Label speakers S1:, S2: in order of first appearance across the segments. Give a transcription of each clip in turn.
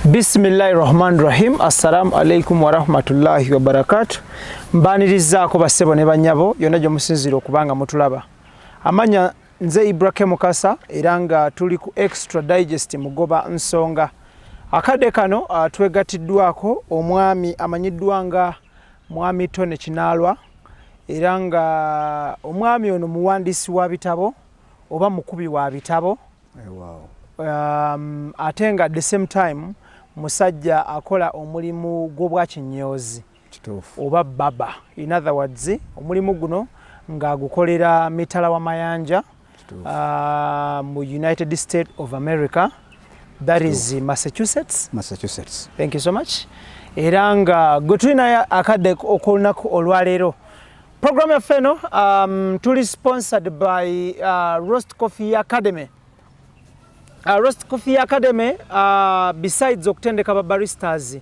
S1: Bismillahi rahmani rahim. Assalamu alaikum warahmatullahi wabarakatu. Mbanirizaako bassebo ne banyabo yonna gye musinziira okuba nga mutulaba. Amanya nze Ibrahim Mukasa, era nga tuli ku Extra Digest Mugoba Nsonga. Akadde kano twegattiddwako omwami amanyiddwa nga Mwami Tony Kinaalwa, era nga omwami ono muwandiisi wa bitabo oba mukubi wa bitabo, ate nga at the same time musajja akola omulimu gw'obwakinyoozi oba barber. In other words, omulimu guno ng'agukolera mitala wa mayanja mu United States of America, that is Massachusetts.
S2: Massachusetts.
S1: Thank you so much. Era nga gwe tulinayo akadde ok'olunaku olwaleero, programu yaffe eno tuli sponsored by Roast Coffee Academy. Roast Coffee Academy, besides okutendeka ba baristas,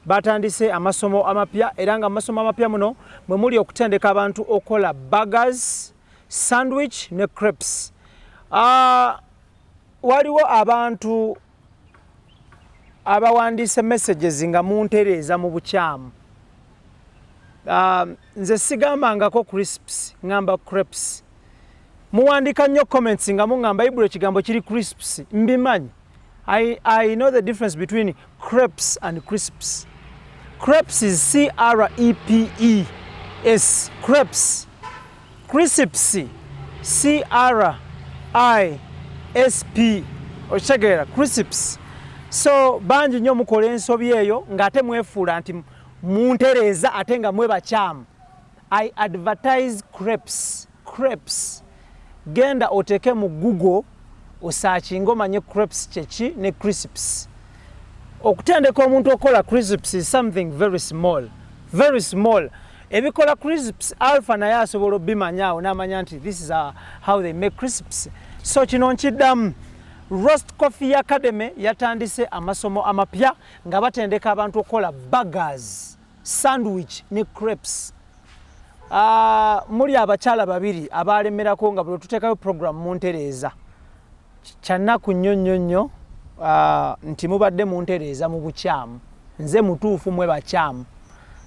S1: batandise amasomo amapya, era nga amasomo amapya muno mwe muli okutendeka abantu okukola burgers, sandwich ne crepes. Waliwo abantu abawandiise messages nga muntereeza mu bukyamu. Nze sigambangako crisps, ngamba crepes. Muwandika nnyo comments nga muŋŋamba, "Ibula, ekigambo kiri crisps." Mbimanyi. I know the difference between crepes and crisps. Crepes is C R E P E S, crepes. Crisps, C R I S P. Okitegeera? Crisps. So bangi nnyo mukola ensobi eyo ng'ate mwefuula nti muntereeza ate nga mwe bakyamu. I advertise crepes. Crepes. Genda oteeke mu Google, osearchinga, omanye crepes kyeki ne crisps. Okutendeka omuntu okukola crisps is something very small, very small. Ebikola crisps, alpha naye asobola obimanya awo n'amanya nti this is how they make crisps. So kino nkiddamu: Roast Coffee Academy yatandise amasomo amapya nga batendeka abantu okukola burgers, sandwich ne crepes. Muli abakyala babiri abalemerako nga buli tuteekayo program muntereeza. Kyannaku nnyo nnyo nnyo nti mubadde muntereeza mu bukyamu. Nze mutuufu, mwe bakyamu.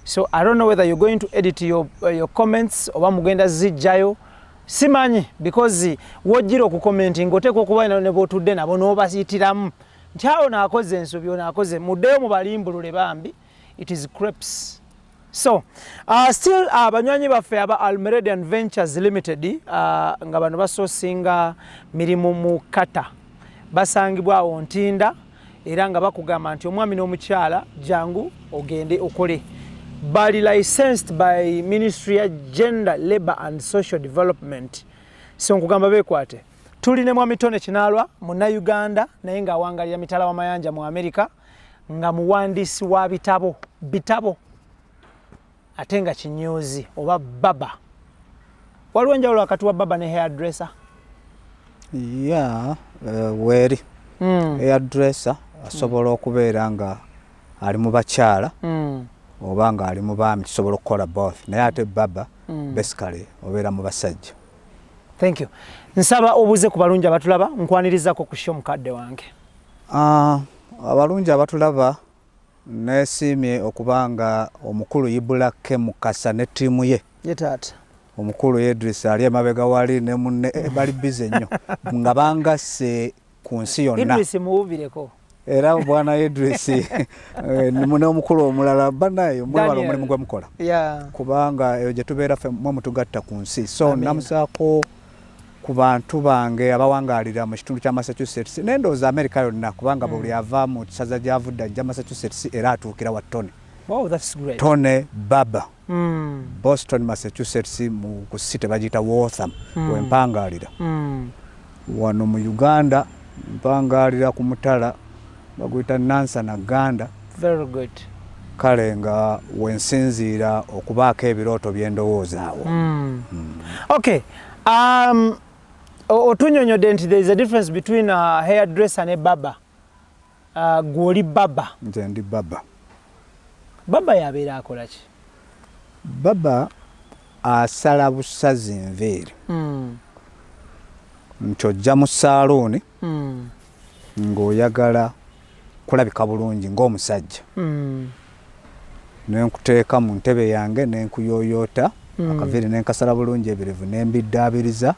S1: So I don't know whether you're going to edit your comments oba mugenda zijjayo, simanyi, because wojjira okucommentinga oteekwa okuba ne bwotudde nabo n'obasiyitiramu nti awo naakoze ensobi, onaakoze. Muddeyo mubalimbulule bambi. It is crepes. So still abanywanyi baffe aba Almeredian Ventures Limited, nga bano basosinga mirimu mu kata, basangibwa awo Ntinda, era nga bakugamba nti omwami n'omukyala jangu ogende okole. Bali licensed by Ministry ya Gender, Labour and Social Development. So nkugamba beekwate. Tuli ne Mwami Tony Kinaalwa, Munnayuganda naye ng'awangalira mitala w'amayanja mu Amerika, nga muwandiisi wa bitabo bitabo ate nga kinyoozi oba barber. Waliwo enjawulo wakati wa barber ne hairdresser?
S2: Ya, weeri. Hairdresser asobola okubeera nga ali mu bakyala oba nga ali mu baami, kisobola okukola both, naye ate barber basically obeera mu basajja.
S1: Thank you. Nsaba obuuze ku balungi abatulaba, nkwanirizako ku show, mukadde wange.
S2: Abalungi abatulaba, neesiimye okuba nga omukulu Ibulake Mukasa ne ttiimu ye.
S1: Ye taata.
S2: Omukulu Idris ali emabega wali ne munne, bali busy nnyo nga bangasse ku nsi yonna.
S1: Idris muwubireko.
S2: Era bwana Idris n'omukulu omulala, banaye mwebala
S1: Daniel.
S2: Omulimu gwe mukola, kubanga eyo gye tubeera ffe mwe mutugatta ku nsi. So
S1: Amiina.
S2: namusaako ku bantu bange abawangaalira mu kitundu kya Massachusetts nendowooza America yonna, kubanga buli ava mu kisaza gyavudde ajja Massachusetts era atuukira wa Tony.
S1: Wow, that's great.
S2: Tony Barber, Boston, Massachusetts, mu ku city bagiyita Waltham, wempangaalira. Wano mu Uganda mpangaalira ku mutala baguyita Nansana Ganda.
S1: Very good.
S2: Kale nga wensinziira okubaako ebirooto byendowoozaawo.
S1: Okay. Otunyonyodde nti there is a difference between a hairdresser ne barber. Gw'oli barber.
S2: Nze ndi barber.
S1: Barber yabeera akola ki?
S2: Barber asala busazi nviiri, nti ojja mu saaluuni ng'oyagala Kulabika bulungi ng'omusajja. Nenkuteeka mu ntebe yange, nenkuyoyoota akaviiri, nenkasala bulungi, ebirevu nembiddaabiriza.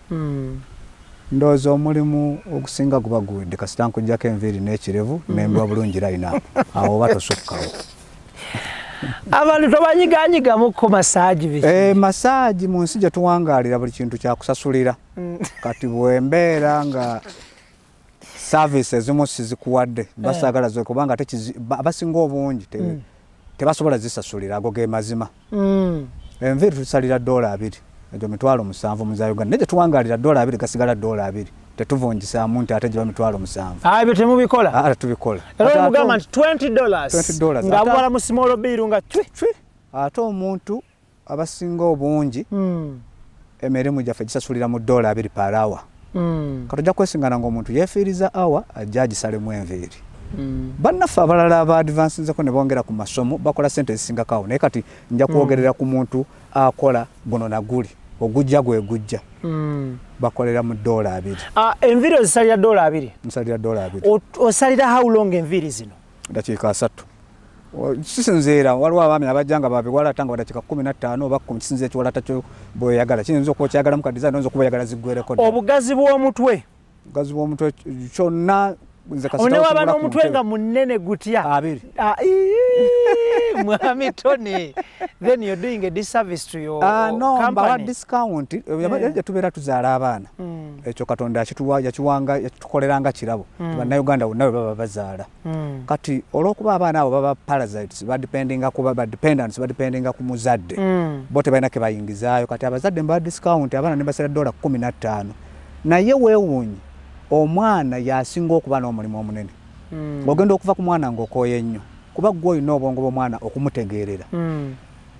S2: Ndowooza omulimu ogusinga guba guwedde kasita nkuggyako enviiri n'ekirevu, nembwa bulungi line up awo, oba tosukkawo.
S1: Abantu tobanyiganyigamuko massage, biki?
S2: E, massage mu nsi gye tuwangaalira buli kintu kyakusasulira. Kati bwembeera nga service ezimu sizikuwadde, basaagala zo, kubanga ate abasinga obungi tebasobola zisasulira. Ago ge mazima. Enviiri tusalira $20, egyo 70,000 mu za Uganda, naye gye tuwangaalira $20 gasigala $20, tetuvunjisaamu nti ate giba 70,000.
S1: Ah, ebyo temubikola?
S2: Ah, tubikola.
S1: Era
S2: Ate
S1: omugamba nti $20?
S2: $20.
S1: Nga bubala mu small bill nga twi.
S2: Twi. Ate omuntu abasinga obungi, emirimu gyaffe gisasulira mu $20 per hour. Kati ojja kwesingana ng'omuntu yeefiiriza hour ajja agisalemu enviiri. Bannaffe abalala aba advancinzeko ne bongera ku masomo bakola sente ezisingako awo, naye kati nja kwogerera ku muntu akola guno naguli ogujja gwe gujja. Bakolera mu $20.
S1: Ah, enviiri ozisalira $20?
S2: Nsalira $20.
S1: Osalira how long enviiri zino?
S2: Dakiika 30. Kisinziira, waliwo abaami abajja nga babiwalata nga badakiika 15 oba 10. Kisinziira ekiwalata kyo bweyagala, kiyinza okuba okyagalamu ka design, oyinza okuba oyagala ziggwereko ddala.
S1: Obugazi bw'omutwe?
S2: Obugazi bw'omutwe kyonna nze kasita
S1: Onewaba
S2: otunula ku
S1: n'omutwe
S2: ntebe.
S1: Nga munene gutya?
S2: 20.
S1: Ah, ii, mwami Tony, then you're doing a disservice to your
S2: Ah, no, mbawa
S1: company.
S2: discount. Gye tubeera tuzaala abaana, ekyo Katonda yakituwa, yakiwanga, yakitukoleranga kirabo. Bannayuganda bonna bwe baba bazaala, kati olw'okuba abaana abo baba parasites, badependinga ku ba dependants, badependinga ku muzadde, bo tebalina ke bayingizaayo. Kati abazadde mbawa discount, abaana ne basala $15. Naye weewuunye, omwana yasinga okuba n'omulimu omunene. Ogenda okuva ku mwana ng'okooye nnyo, kuba gwe olina obwongo bw'omwana okumutegeerera.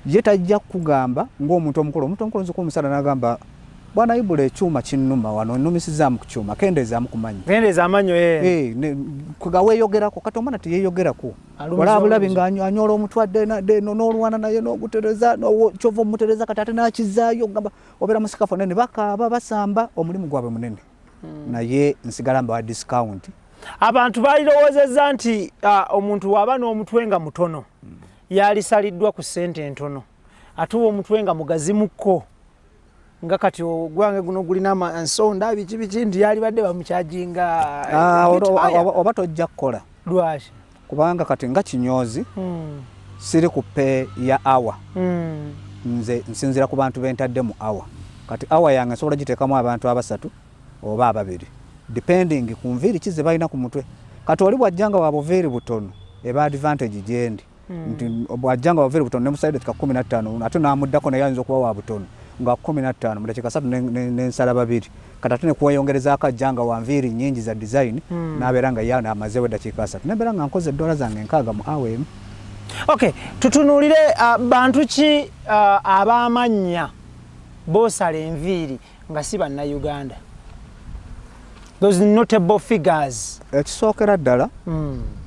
S2: Ye tajja kukugamba ng'omuntu omukulu. Omuntu omukulu nzikuba omusala n'agamba, "Bwana Ibula, ekyuma kinnuma wano, nnumisizaamu ku kyuma, kendeezaamu ku mannyo."
S1: Kendeeza amannyo, eh.
S2: Eh, nga weeyogerako. Kati omwana teyeeyogerako.
S1: Alumiza.
S2: Olaba bulabi
S1: Olumiza.
S2: nga anyola omutwe, adde nadde eno, n'olwana naye n'ogutereza, kyova omutereza kati ate n'akizaayo. Gamba obeera musikafu nene, bakaaba, basamba, omulimu gwabwe munene, naye nsigala mbawa discount.
S1: Abantu balirowoozezza nti omuntu waba n'omutwe nga mutono yalisaliddwa ku ssente entono, ate omutwe nga mugazimukko nga kati ogwange guno gulina ensonda biki biki, nti yalibadde bamukyajinga
S2: Ah,
S1: a bit higher.
S2: Oba tojja kukola.
S1: Lwaki?
S2: Kubanga kati nga kinyoozi, siri ku pay ya hour. Nze nsinzira ku bantu bentadde mu hour. Kati hour yange nsobola giteekamu abantu abasatu oba ababiri, depending ku nviiri ki ze balina ku mutwe. Kati oli bw'ajja nga wa buviiri butono, eba advantage gyendi nti bw'ajja nga buviiri butono nemusalira dakika 15, ate n'amuddako naye ayinza okuba wa butono nga 15, mu dakika 3 nensala babiri. Kati ate nekuweyongerezaako ajja nga wa nviiri nnyingi za design, n'abeera nga ye amazeewo eddakiika 30, nembeera nga nkoze eddoola zange 60 mu hour emu.
S1: Okay, tutunuulire bantu ki ab'amannya boosala enviiri nga si bannayuganda, those notable figures?
S2: Ekisookera ddala,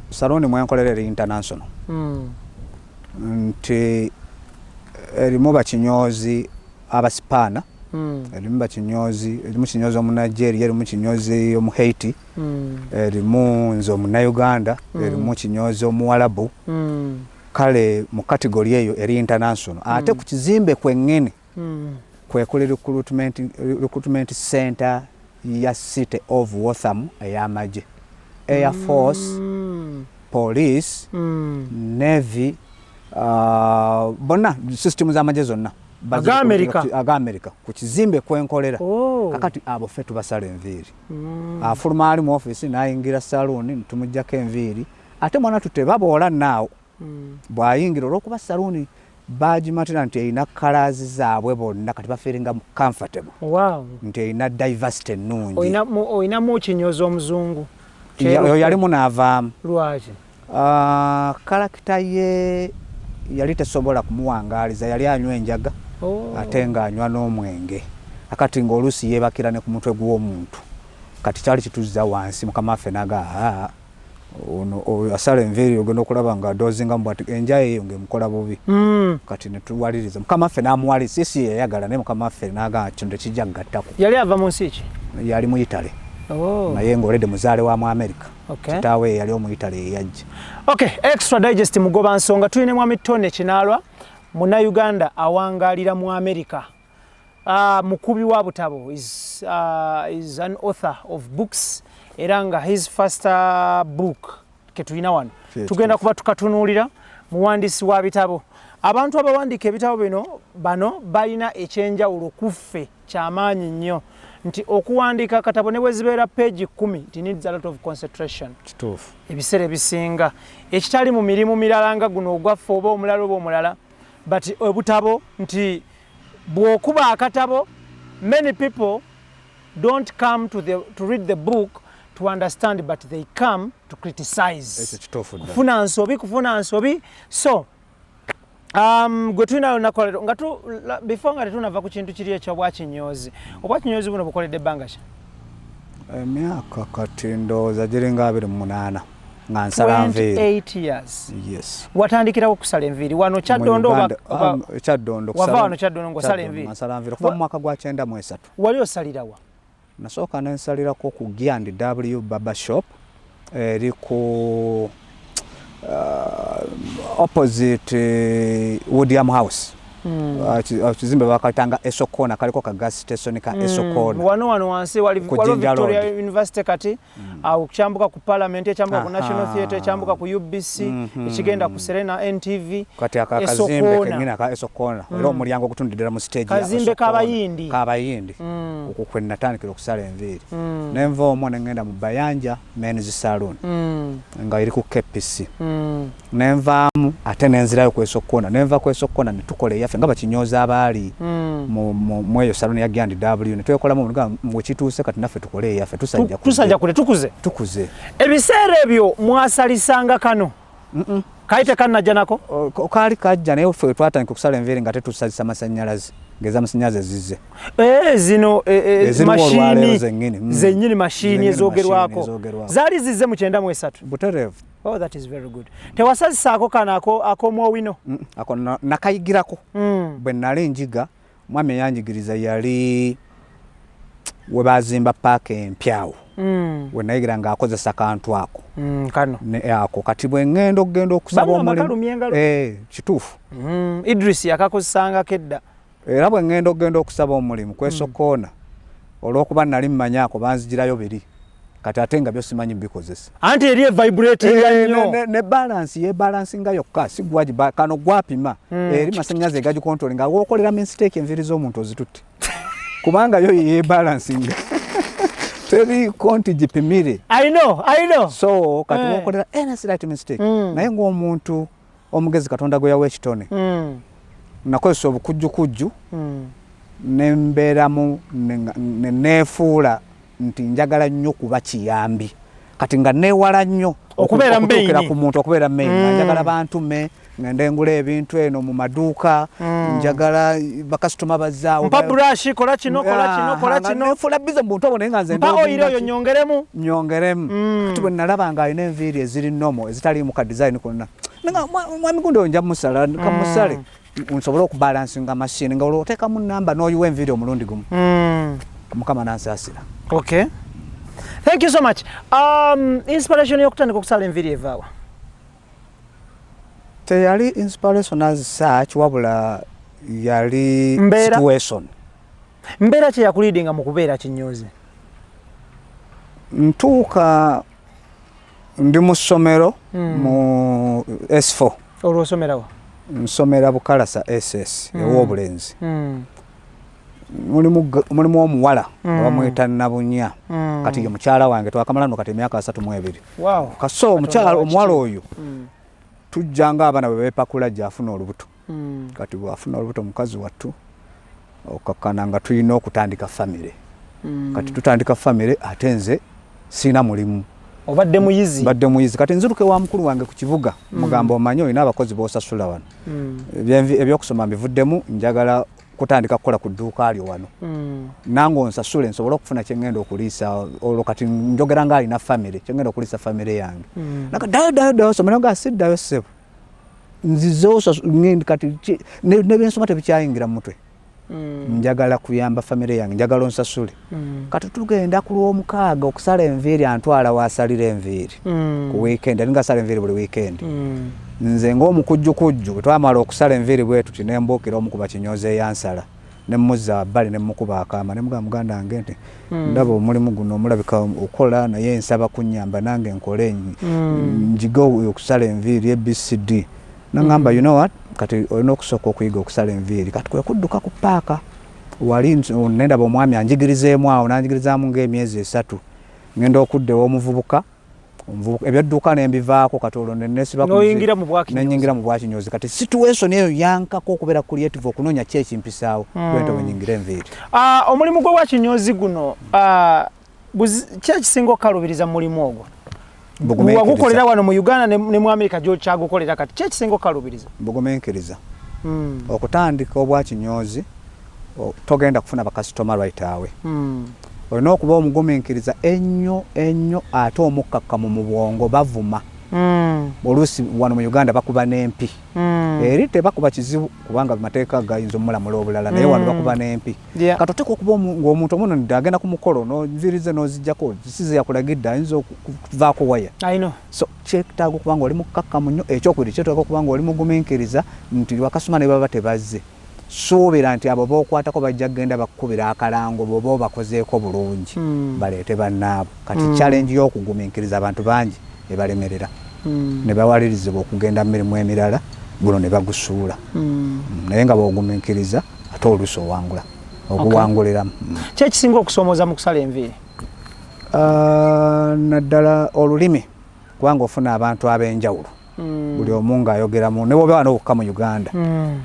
S2: salooni mwenkolera eri international, nti erimu bakinyoozi abasipaana, erimu bakinyoozi, erimu kinyoozi omunigeria, erimu kinyozi omuhaiti, erimu nze omunauganda, erimu kinyozi omuwalabu. Kale mu category eyo eri international. Ate ku kizimbe kwennyini kwekuli recruitment center ya City of Waltham ey'amagye, Air Force, Police, Navy, bonna system z'amagye zonna.
S1: Aga America?
S2: Aga America, ku kizimbe kwenkolera.
S1: Oh.
S2: Kakati abo ffe tubasala enviiri. Afuluma ali mu office n'ayingira saluuni, ntumugjako enviiri. Ate mwana tutebaboola naawo bw'ayingira, olw'okuba saluuni bagimatira nti erina colours zaabwe bonna, kati bafeelinga comfortable nti erina diversity ennungi.
S1: Oyinamu kinyozi omuzungu?
S2: Oyo yalimu n'avaamu.
S1: Lwaki?
S2: Ah, character ye yali tesobola kumuwangaaliza. Yali anywa enjaga, ate ng'anywa n'omwenge, akati ng'oluusi yeebakira ne ku mutwe gw'omuntu. Kati kyali kituzza wansi. Mukama waffe naga, "Aa, ono oyo asala enviiri ogenda okulaba nga adozinga bwati, enjaye eyo ng'emukola bubi." Kati netuwaliriza mukama waffe n'amuwaliriza, si yeyayagala, naye mukama waffe naga kino tekijja kugattako.
S1: Yali ava mu nsi ki?
S2: Yali mu Italy.
S1: Oh.
S2: Naye ng'olede muzaale wa mu America.
S1: Okay.
S2: Kitaawe yali Omuyitale eyajja.
S1: Okay, Extra Digest mugoba nsonga tulina mwami Tony Kinaalwa, Munnayuganda awangalira mu America. Mukubi wa butabo, is an author of books, era nga his first book ketulina wano tugenda kuba tukatunuulira. Muwandiisi wa bitabo. Abantu abawandiika ebitabo bino bano balina ekyenjawulo kuffe kyamaanyi nnyo, nti okuwandiika akatabo ne bwe zibeera page 10, it needs a lot of concentration.
S2: Kituufu.
S1: Ebiseera ebisinga ekitali mu mirimu mirala nga guno ogwaffe oba omulala oba omulala, but obutabo nti bw'okuba akatabo, many people don't come to read the book to understand, but they come to criticize.
S2: Ekyo kituufu ddala.
S1: Kufuna nsobi, kufuna nsobi. So gwe tulina olunaku lwaleero nga before nga tetunava ku kintu kiri ekyobwakinyoozi, obwakinyoozi buno bukoledde ebbanga ki?
S2: Emyaka kati ndowooza giringa 28 nga nsala nviiri.
S1: 28 years?
S2: Yes.
S1: Watandikirawo okusala enviiri wano Kyaddondo
S2: Mu
S1: oba?
S2: Uganda, Kyaddondo.
S1: Wava wano Kyaddondo ng'osala
S2: Kyaddondo,
S1: enviiri?
S2: nga nsala nviiri okuva mu mwaka gwa 93.
S1: Wali osalirawa?
S2: Nasooka nensalirako ku G and W Barber Shop, eri ku opposite Woodiam House. Kizimbe bakayitanga Esokona, kaliko ka gas station ka Esokona.
S1: Wano wansi wali
S2: Ku
S1: waliwo
S2: Jinja
S1: Victoria
S2: Road.
S1: University kati awo kyambuka ku Parliament, ekyambuka ku National Theatre, ekyambuka ku UBC, ekigenda ku Serena NTV.
S2: Kati aka akazimbe
S1: Esokona.
S2: kenyini aka Esokona, era omulyango ogutundidde ddala mu stage ya
S1: Kazimbe
S2: Esokona.
S1: k'Abayindi.
S2: K'Abayindi. Okwo kwe natandikira okusala enviiri. Nenva omwo ne ŋŋenda mu Bayanja Men's Saloon nga eri ku KPC. Nenvaamu ate nenzirayo ku Esokona. Nenva ku Esokona ne tukola eyaffe nga bakinyooza abaali mu eyo saloon ya G and W, ne twekolamu nga bwe kituuse kati naffe tukole eyaffe, tusajja
S1: Tusajja kule, tukuze.
S2: Tukuze.
S1: Ebiseera ebyo mwasalisanga kano kaali tekannajja nako?
S2: Kaali kajja, naye ffe twatandika okusala enviiri nga tetusalisa masannyalaze, ng'ezamasannyalaze zizze.
S1: Zino
S2: Eziriwo olwaleero
S1: mashini
S2: zennyini.
S1: Zennyini mashini
S2: Zennyini.
S1: ezogerwako.
S2: Mashini ezogerwako.
S1: Zaali zizze mu 93?
S2: Butereevu.
S1: Oh, that is very good. Tewasazisaako kano ak'omwowino?
S2: Ako nakayigirako. Bwe nali njiga, mwami eyanjigiriza yali we bazimba paaka empyawo. We nayigira ng'akozesa kantu ako.
S1: Kano.
S2: Ako kati bwe ŋŋenda okugenda okusaba
S1: Bamugamba
S2: omulimu.
S1: kalumya engalo.
S2: Kituufu.
S1: Idris yakakozesangako edda.
S2: Era bwe ŋŋenda okugenda okusaba omulimu kwesokoona, olw'okuba nali mmanyaako, banzigirayo biri kati ate nga byo simanyi bikozesa.
S1: Anti eri evibratinga nnyo.
S2: Ne balance yebalansinga yokka, si gwaji kano gwapima. Eri masannyalaze egagicontrol, nga wokolera mistake enviiri z'omuntu ozitutte, kubanga yo yebalansinga, teriiko nti gipimire.
S1: I know, I know.
S2: So kati wokolera any slight mistake, naye ng'omuntu omugezi Katonda gwe yawa ekitone, nakozesa obukujjukujju nembeeramu ne neefuula nti njagala nnyo kuba kiyambi, kati nga neewala nnyo
S1: Okubeera
S2: okutuukira
S1: main.
S2: ku muntu, okubeera main, nga njagala bantume ngende ngula ebintu eno mu maduuka, njagala bakasitoma bazzaawo.
S1: Mpa brush, kola kino, kola kino, kola kino.
S2: Nefuula busy mu buntu obwo, naye nga nze
S1: Mpa
S2: ndowooza
S1: oyiro oyo nyongeremu.
S2: Nyongeremu. Kati bwe nalaba nga alina enviiri eziri normal, ezitaliimu ka design konna, nga mwami gundi oyo nja musala, kamusale nsobole okubalansinga mashini, nga olwo oteekamu namba n'oyiwa enviiri omulundi gumu. Mukama nansaasira.
S1: Okay, thank you so much. Inspiration y'okutandika okusala enviiri evaawa?
S2: Teyali inspiration as such, wabula yali
S1: Mbeera?
S2: situation.
S1: Mbeera ki yakuleadinga mu kubeera kinyozi?
S2: Ntuuka ndi mu ssomero mu S4.
S1: Olwo osomerawo?
S2: Nsomera Bukalasa SS ew'obulenzi. Mulimu omuwala nga bamuyita Nabunya. Kati ye mukyala wange, twakamala no kati emyaka 32. Kaso omukyala
S1: Katonda.
S2: Omuwala oyo tujja nga abaana bwe beepakula, gyafuna olubuto. Kati bwafuna olubuto mukazi wattu, okakkana nga tulina okutandika famire. Kati tutandika famire, ate nze siina mulimu.
S1: Obadde muyizi?
S2: Mbadde muyizi. Kati nziruka ewa mukulu wange ku kibuga, mugamba, omanyi olina abakozi b'osasula wano. Ebyokusoma mbivuddemu, njagala kutandika kukola ku dduuka lyo wano, nange onsasule nsobole okufuna kyengenda okuliisa. Olwo kati njogera nga alina famire, kyengenda okuliisa famire yange. Naga ddayo, ddayo, ddayo somero. Nga siddayo ssebo, nzize ngenda kati nebyensoma tebikyayingira mu mutwe. Njagala kuyamba famire yange, njagala onsasule. Kati tugenda ku Lwomukaaga okusala enviiri, antwala wasalira enviiri ku weekend, alinga asala enviiri buli weekend. Nze ng'omukujjukujju, bwe twamala okusala enviiri bwe tuti, ne mbuukira omu ku bakinyozi eyansala, ne mmuzza wabbali, ne mmukuba akaama, ne mugamba, "Muganda wange, nti ndaba omulimu guno omulabika okola, naye nsaba kunnyamba nange nkole, njige okusala enviiri ABCD." Naŋŋamba, "You know what, kati olina okusooka okuyiga okusala enviiri." Kati kwe kudduka ku paaka wali nendaba omwami anjigirizeemu awo, nanjigirizaamu ng'emyezi 3. Ngenda okudda ew'omuvubuka, omuvubuka ebyadduka nembivaako. Kati olwo nenesiba
S1: N'oyingira mu bwakinyozi.
S2: Nenyingira mu bwakinyozi. Kati situation eyo yankako okubeera creative, okunoonya ki ekimpisaawo, bwento bwenyingira enviiri.
S1: Ah, omulimu gw'obwakinyozi guno, ki ekisinga okukalubiriza mu mulimu ogwo?
S2: Bugumiikiriza.
S1: Wagukolera wano mu Uganda ne mu Amerika gyokyagukolera, kati ki ekisinga okukalubiriza?
S2: Bugumiikiriza. Okutandika obwakinyozi, togenda kufuna bakasitoma right away. Olina okuba omugumiikiriza ennyo ennyo, ate omukkakkamu mu bwongo. Bavuma. Oluusi wano mu Uganda bakuba n'empi. Eri tebakuba kizibu kubanga mateeka gayinza omulamula obulala, naye wano bakuba n'empi. Kati oteeka okuba ng'omuntu omunonidde agenda ku mukolo, nonviirize n'ozijjako size yakulagidde, ayinza okuvaako waya.
S1: I know.
S2: So kyetaaga okuba nga oli mukkakkamu nnyo. Ekyokubiri, kyetaaga okuba nga oli mugumiikiriza nti bakasitoma ne baba tebazze, suubira nti abo b'okwatako bajja kugenda bakukubira akalango bw'oba obakozeeko bulungi, baleete bannaabo. Kati challenge y'okugumiikiriza, abantu bangi ebalemerera ne bawalirizibwa okugenda mu mirimu emirala, guno ne bagusuula. Naye nga bw'ogumiikiriza, ate oluusi owangula, oguwanguliramu.
S1: Ki ekisinga okusoomooza mu kusala enviiri?
S2: Ah, naddala olulimi, kubanga ofuna abantu ab'enjawulo, buli omu ng'ayogeramu, ne bwoba wano wokka mu Uganda,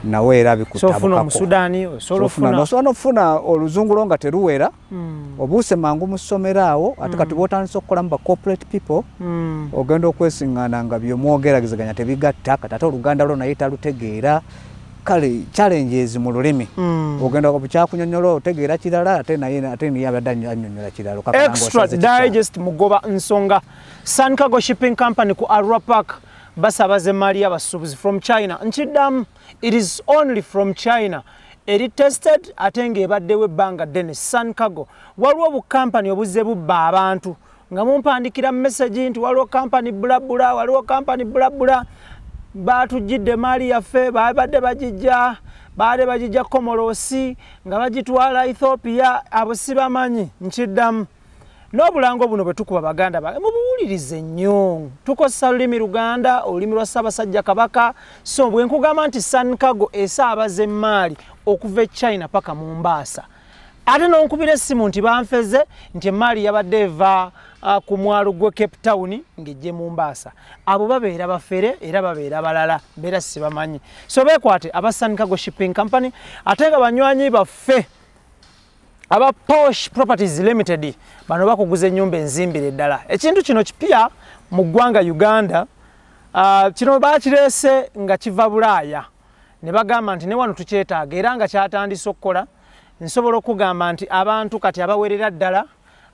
S2: nawe era
S1: so ofuna
S2: bikutabukako.
S1: Omusudaani osobola ofuna.
S2: Osobola n'okufuna oluzungu lwo nga teruwera, obuuse mangu mu ssomero awo. Ate kati bw'otandise okukolamu ba corporate people, ogenda okwesiŋŋaana nga byemwogeragezeganya tebigatta. Kati ate oluganda lwo naye talutegeera. Kale challenges mu lulimi, ogenda kyakunyonyola otegeera kirala, ate naye ate niye abadde annyonnyola kirala. Okakana
S1: Extra
S2: ng'osaze kikyamu.
S1: Digest mugoba nsonga, Sancargo Shipping Company ku Arua Park basabaza emaali y'abasuubuzi from China. Nkiddamu, it is only from China, eri tested ate ng'ebaddewo ebbanga ddene. Sancargo, waliwo obukampani obuzze bubba abantu nga mumpandikira message nti waliwo kampani bulabula, waliwo kampani bulabula, batugidde emaali yaffe, babadde bagijja, baadde bagijja Comoros nga bagitwala Ethiopia. Abo sibamanyi. Nkiddamu, n'obulango buno bwe tukuba, baganda bange, mubuwulirize nnyo. Tukozesa lulimi Luganda, olulimi lwa Ssaabasajja Kabaka. So bwe nkugamba nti Sancargo esaabaza emaali okuva e China paka Mumbaasa, ate nonkubira essimu nti banfeze, nti emaali yabadde eva ku mwalo gwe Cape Town ng'ejje Mumbaasa, abo babeera bafere era babeera balala, mbeera sibamanyi. So beekwate aba Sancargo Shipping Company. Ate nga banywanyi baffe aba Posh Properties Limited, bano bakuguza ennyumba enzimbire ddala. Ekintu kino kipya mu ggwanga Uganda. Kino bakireese nga kiva Bulaaya, ne bagamba nti ne wano tukyetaaga, era nga kyatandise okukola. Nsobola okugamba nti abantu kati abawerera ddala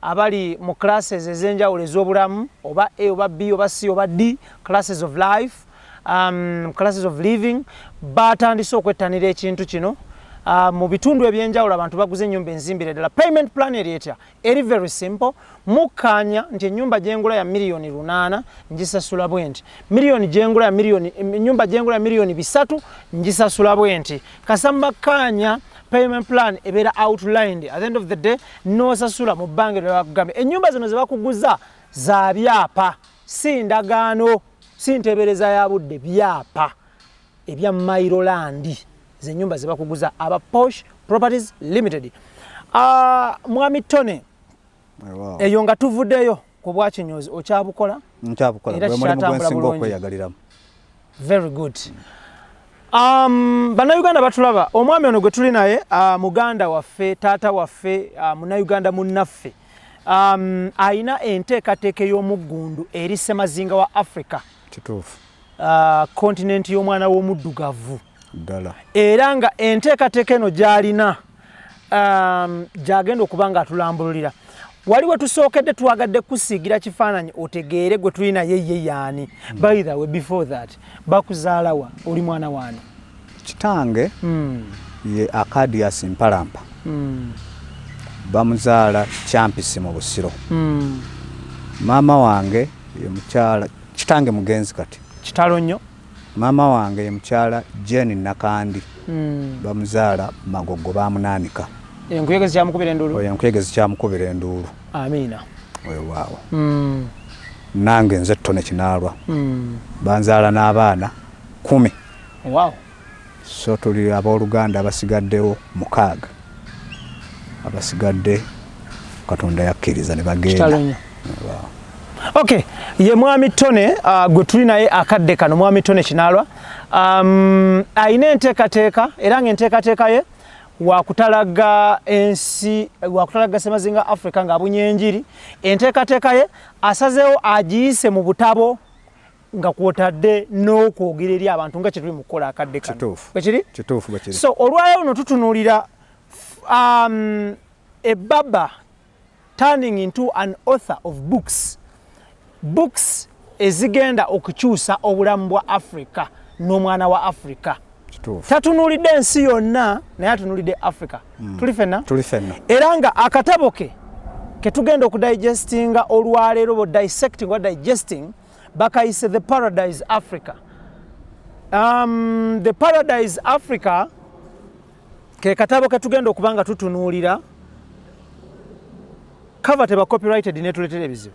S1: abali mu classes ez'enjawulo ez'obulamu, oba A oba B oba C oba D, classes of life, classes of living, batandise okwettanira ekintu kino. Mu bitundu ebyenjawulo abantu baguze ennyumba enzimbire ddala. Payment plan eri etya? Eri very simple. Mukkaanya nti ennyumba gyengula ya miliyoni 8 ngisasula bwe nti, miliyoni gyengula ya miliyoni, ennyumba gyengula ya miliyoni 3 ngisasula bwe nti. Kasita mubakkaanya, payment plan ebeera outlined. At the end of the day n'osasula mu bbanga eryo bakugambye. Ennyumba zino ze bakuguza za byapa, si ndagaano, si nteebereza ya budde, byapa ebya mailo land, zenyumba ze bakuguza aba Posh Properties Limited. Mwami Tony, eyo nga tuvuddeyo ku bwakinyozi, okyabukola?
S2: Nkyabukola.
S1: Era
S2: gwe mulimu
S1: kikyatambula
S2: gwensinga
S1: bulungi.
S2: okweyagaliramu.
S1: Very good. Bannayuganda batulaba, omwami ono gwe tuli naye, muganda waffe, taata waffe, munnayuganda munnaffe, ayina enteekateeka ey'omuggundu eri ssemazinga wa Africa.
S2: Kituufu.
S1: Kontinenti y'omwana w'omuddugavu.
S2: Ddala.
S1: Era nga enteekateeka eno gy'alina, gy'agenda okuba nga atulambululira. Wali we tusookedde twagadde kusiigira kifaananyi otegeere gwe tuli naye ye yaani. By the way, before that, bakuzaalawa? Oli mwana waani?
S2: Kitange Ye Akadias Mpalampa. Bamuzaala Kyampisi mu Busiro. Maama wange ye mukyala, kitange mugenzi kati.
S1: Kitalo nnyo.
S2: Maama wange ye mukyala Jane Nakandi. Bamuzaala Magogo, bamunaanika.
S1: Enkuyege zikyamukubira enduulu.
S2: Oyo enkuyege zikyamukubira enduulu.
S1: Amiina.
S2: Weewaawo. Nange nze Tone Kinaalwa. Banzaala n'abaana 10. So tuli abooluganda abasigaddewo 6, abasigadde Katonda yakkiriza ne bagenda.
S1: Okay, ye mwami Tone gwe tuli naye akadde kano, mwami Tone Kinaalwa ayina enteekateeka, era ng'enteekateeka ye wakutalaga ensi, wakutalaga semazinga Africa ng'abunya enjiri. Enteekateeka ye asazeewo agiyise mu butabo nga kwotadde n'okwogera eri abantu nga kyetuli mu kukola akadde kano. Bwekiri?
S2: Kituufu, bwekiri.
S1: So olwayo luno tutunuulira a barber turning into an author of books, books ezigenda okukyusa obulamu bwa Africa n'omwana wa Africa. Tatunuulidde ensi yonna, naye atunuulidde Africa. Tuli ffenna?
S2: Tuli ffenna.
S1: Era nga akatabo ke ketugenda okudigestinga olwaleero, bo dissecting oba digesting, bakayise The Paradise Africa. The Paradise Africa ke katabo ketugenda okuba nga tutunuulira. Cover teba copyrighted netuleetera ebizibu?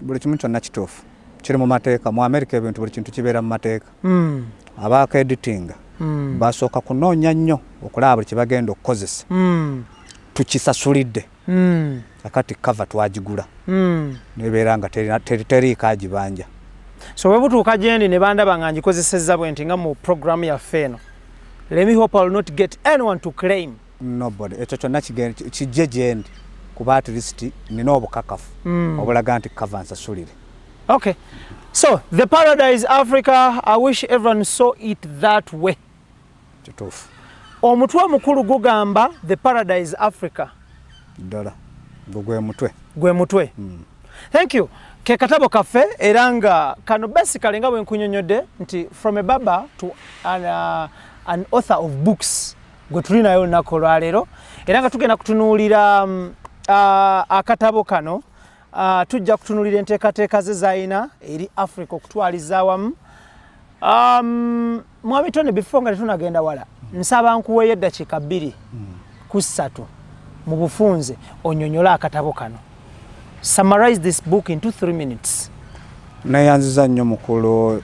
S2: Buli kimu kyonna kituufu, kiri mu mateeka. Mu America ebintu, buli kintu kibeera mu mateeka. Abaako editing basooka kunoonya nnyo okulaba buli kyebagenda okukozesa. Tukisasulidde. Akati cover twagigula, nebeera nga teriiko agibanja.
S1: So bwe butuuka gyendi ne bandaba nga ngikozesezza bwe nti nga mu programu yaffe eno, let me hope I will not get anyone to claim.
S2: Nobody. Ekyo kyonna kijje gyendi, kuba at least nina obukakafu obulaga nti cover nsasulire.
S1: Okay, so The Paradise Africa, I wish everyone saw it that way.
S2: Kituufu.
S1: Omutwe omukulu gugamba The Paradise Africa.
S2: Ddala gwe gwe mutwe.
S1: Gwe mutwe. Thank you. Ke katabo kaffe, era nga kano basically nga bwe nkunyonyodde nti from a barber to an author of books gwe tuli naye olunaku olwaleero, era nga tugenda kutunuulira akatabo kano. Tujja kutunuulira enteekateeka ze z'alina eri Africa okutwaliza awamu. Mwami Tony, before nga tetunagenda wala, nsaba nkuweeyo eddakiika 2 ku 3 mu bufunze onyonyole akatabo kano. Summarize this book in 2-3 minutes.
S2: Neyanziza nnyo, mukulu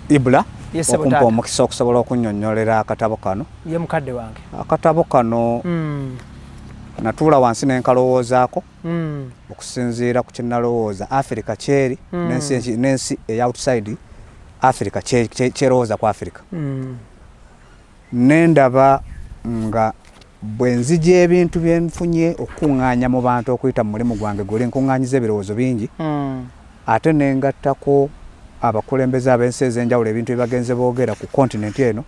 S2: Ibula,
S1: Yes, sebo.
S2: okumpa
S1: Taata.
S2: omukisa okusobola okunnyonnyolera akatabo kano.
S1: Ye mukadde wange.
S2: Akatabo kano natuula wansi nenkalowoozaako okusinziira ku kyenalowooza Africa kyeri n'ensi eya outside Africa kyerowooza ku Africa. Nendaba nga bwe nzija ebintu byenfunye okukuŋŋaanya mu bantu okuyita mu mulimu gwange guli nkuŋŋaanyiza ebirowoozo bingi, ate nengattako abakulembeze ab'ensi ez'enjawulo, ebintu bye bagenze boogera ku continent eno,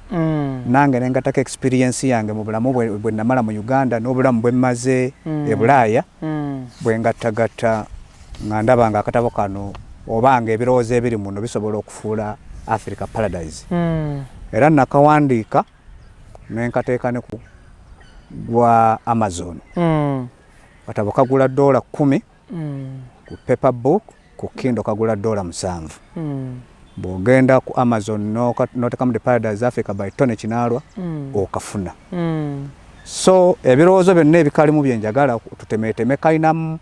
S2: nange nengattako experience yange mu bulamu bwe namala mu Uganda n'obulamu bwe mmaze e Bulaaya. Bwe ngattagatta nga ndaba nga akatabo kano oba nga ebirowoozo ebiri muno bisobola okufuula Africa paradise. Era nakawandiika nenkateeka ne ku gwa Amazon. Katabo kagula $10 ku paper book, ku Kindle kagula $7. Bw'ogenda ku Amazon n'otekamu The Paradise Africa by Tony Kinaalwa, okafuna. So ebirowoozo byonna ebikalimu byenjagala tutemeteme, kalinamu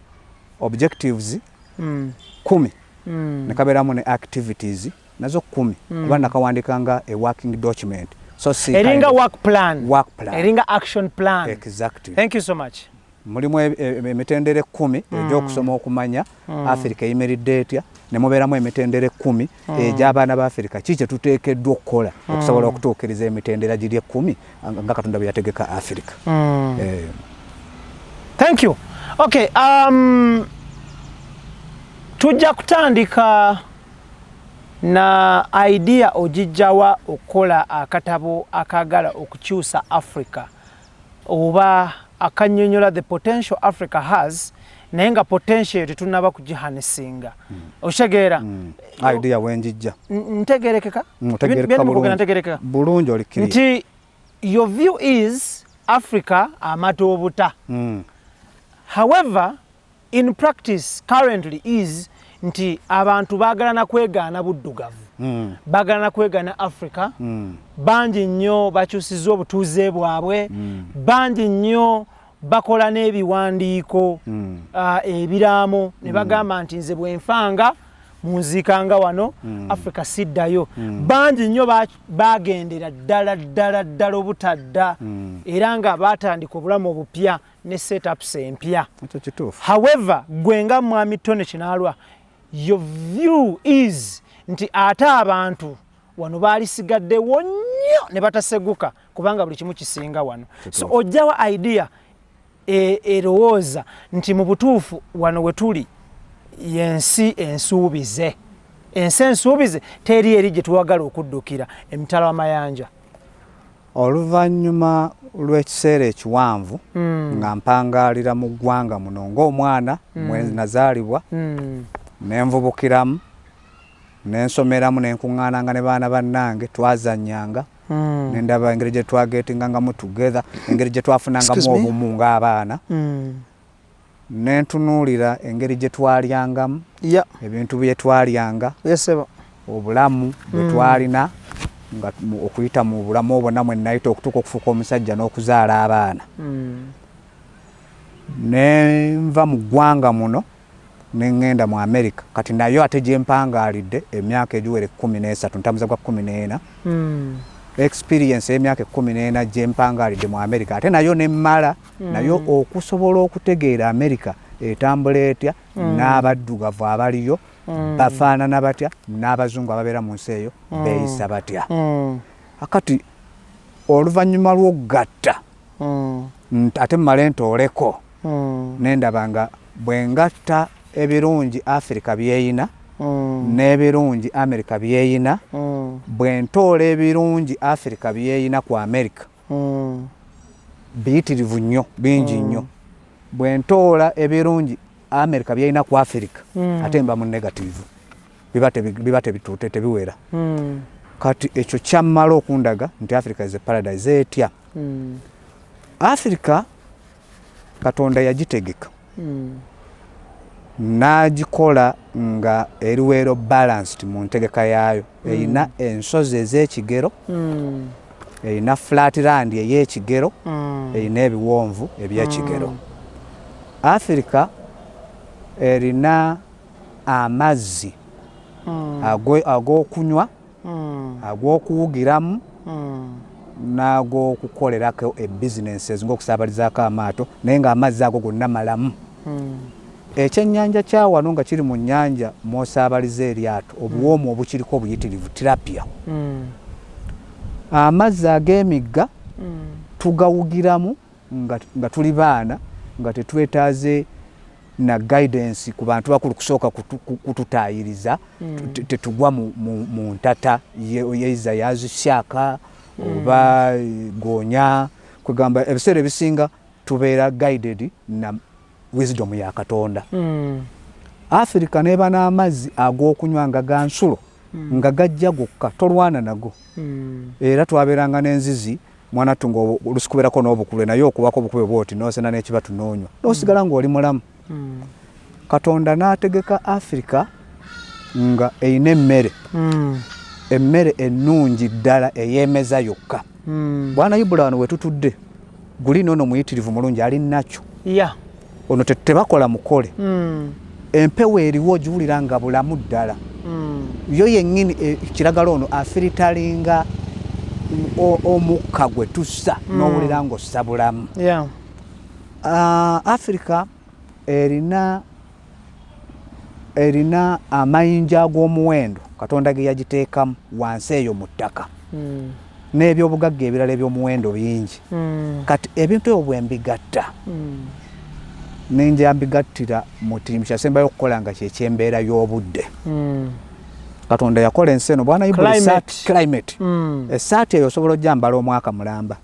S2: objectives 10, ne kabeeramu ne activities nazo 10, kuba nakawandiika nga a working document, so si
S1: eringa work plan.
S2: Work plan.
S1: Eringa action plan.
S2: Exactly.
S1: Thank you so much.
S2: Mulimu emitendera 10 egy'okusoma okumanya Afirika eyimiridde etya, ne mubeeramu emitendera 10 egy'abaana ba Afirika, ki kye tuteekeddwa okukola okusobola okutuukiriza emitendera giri 10 nga Katonda bwe yategeka Afirika.
S1: Thank you. Okay, tujja kutandika na idea ogijjawa okukola akatabo akagala okukyusa Africa oba akannyonnyola the potential Africa has, naye nga potential eyo tetunnaba kugiharnessinga. Okitegeera?
S2: Idea wenjijja.
S1: Ntegerekeka?
S2: Otegerekeka
S1: Bye ndi mu kwogera
S2: bulungi.
S1: ntegerekeka?
S2: Bulungi, oli clear.
S1: Nti Your view is Africa amata obuta. However, in practice currently is nti abantu baagala na kwegaana buddugavu, baagala na kwegaana Africa. Bangi nnyo bakyusizza obutuuze bwabwe, bangi nnyo bakola n'ebiwandiiko, ebiraamo ne bagamba nti nze bwenfanga munziikanga wano, Africa siddayo. Bangi nnyo bagendera ddala ddala ddala obutadda, era nga batandika obulamu obupya ne setups empya.
S2: Ekyo kituufu.
S1: However, gwe nga mwami Tony Kinaalwa, your view is nti ate abantu wano baalisigaddewo nnyo ne bataseguka kubanga buli kimu kisinga wano. So ojjawa idea erowooza nti mu butuufu wano we tuli yensi ensuubize, ensi ensuubize, teri eri gye tuwagala okuddukira emitala w'amayanja?
S2: Oluvannyuma lw'ekiseera ekiwanvu nga mpangaalira mu ggwanga muno ng'omwana mwe nazaalibwa, nenvubukiramu, nensomeramu, nenkuŋŋaananga ne baana bannange, twazannyanga, nendaba engeri gye twagetingangamu together, engeri gye twafunangamu
S1: Excuse me?
S2: obumu ng'abaana, nentunuulira engeri gye twalyangamu, ebintu bye twalyanga,
S1: yesebo,
S2: obulamu bwe twalina, nga okuyita mu bulamu obwo namwe nayita okutuuka okufuuka omusajja n'okuzaala abaana, nenva mu ggwanga muno neŋŋenda mu America. Kati nayo ate gye mpangaalidde emyaka egiwera 13, ntambuza gwa 14. Experience y'emyaka 14 gye mpangaalidde mu America, ate nayo nemmala nayo okusobola okutegeera America etambula etya, n'abaddugavu abaliyo bafaanana batya, n'abazungu ababeera mu nsi eyo beeyisa batya. Akati oluvannyuma lw'okugatta, ate mmale ntooleko, nendaba nga bwe ngatta ebirungi Afirika byeyina n'ebirungi Amerika byeyina, bwe ntoola ebirungi Afirika byeyina ku Amerika, biyitirivu nnyo, bingi nnyo. Bwe ntoola ebirungi Amerika byeyina ku Afirika, ate mba mu negative, biba tebituute, tebiwera. Kati ekyo kyammala okundaga nti Africa is a paradise. Etya? Africa Katonda yagitegeka n'agikola nga eri well balanced mu ntegeka yaayo. Erina ensozi ez'ekigero, erina flat land ey'ekigero, erina ebiwonvu eby'ekigero. Africa erina amazzi ag'okunywa, ag'okuwugiramu, n'ag'okukolerako ebizinensi ng'okusaabalizaako amaato, naye ng'amazzi ago gonna malamu. Ekyennyanja kya wano nga kiri mu nnyanja mw'osaabaliza eryato, obuwoomu obukiriko buyitirivu, tilapia. Amazzi ag'emigga tugawugiramu nga tuli baana, nga tetwetaaze na guidance ku bantu bakulu kusooka kututaayiriza. Tetugwa mu ntata yeiza yazisyaka oba goonya. Kwegamba ebiseera ebisinga tubeera guided na wisdom ya Katonda. Africa neba n'amazzi ag'okunywa nga ga nsulo, nga gajja gokka, tolwana nago. Era twabeeranga n'enzizi, mwana ttu, nga olusikubeerako n'obukulwe, naye okubako obukube bwoti n'osena n'ekibatu n'onywa n'osigala ng'oli mulamu. Katonda n'ategeka Africa nga erina emmere, emmere ennungi ddala ey'emeza yokka. Bwana Ibula, wano wetutudde guli noono muyitirivu mulungi, ali nakyo. Ono tebakola mukole. Empewo eriwo ogiwulira nga bulamu ddala. Yo yennyini kiragala ono afilteringa omukka gwe tussa, n'owulira ng'ossa bulamu. Africa erina amayinja ag'omuwendo Katonda ge yagiteekamu wansi eyo mu ttaka, n'ebyobugagga ebirala eby'omuwendo bingi. Kati ebintu ebyo bwe mbigatta, nenja mbigattira mu kintu kyasembayo okukola nga kyekyembeera y'obudde. Katonda yakola ensi eno, bwana Ibula,
S1: Climate.
S2: Climate. Essaati eyo osobola ojjambala omwaka mulamba,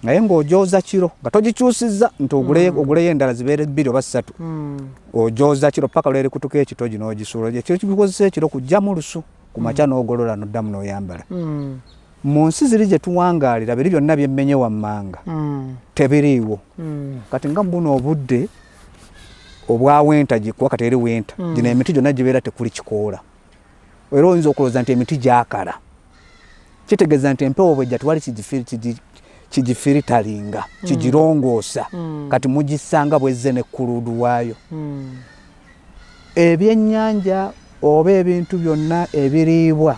S2: naye ng'ojooza kiro nga togikyusizza nti oguleyo endala zibeere bbiri oba ssatu. Ojooza kiro paka lwerikutuka ekitogi n'ogisuula. Ekiro kibikozesa ekiro kujjamu lusu, ku makya n'ogolola n'oddamu n'oyambala. Mu nsi ziri gye tuwangaalira, biri byonna byemmenye wammanga tebiriiwo. Kati nga buno obudde obwa winter, gikuwa kati eri winter, gino emiti gyonna gibeera tekuli kikoola, era oyinza okulowooza nti emiti gyakala. Kitegeeza nti empewo bwejja tewali kigifilteringa, kigirongoosa. Kati mugisanga bwezze ne crude waayo. Ebyennyanja oba ebintu byonna ebiriibwa,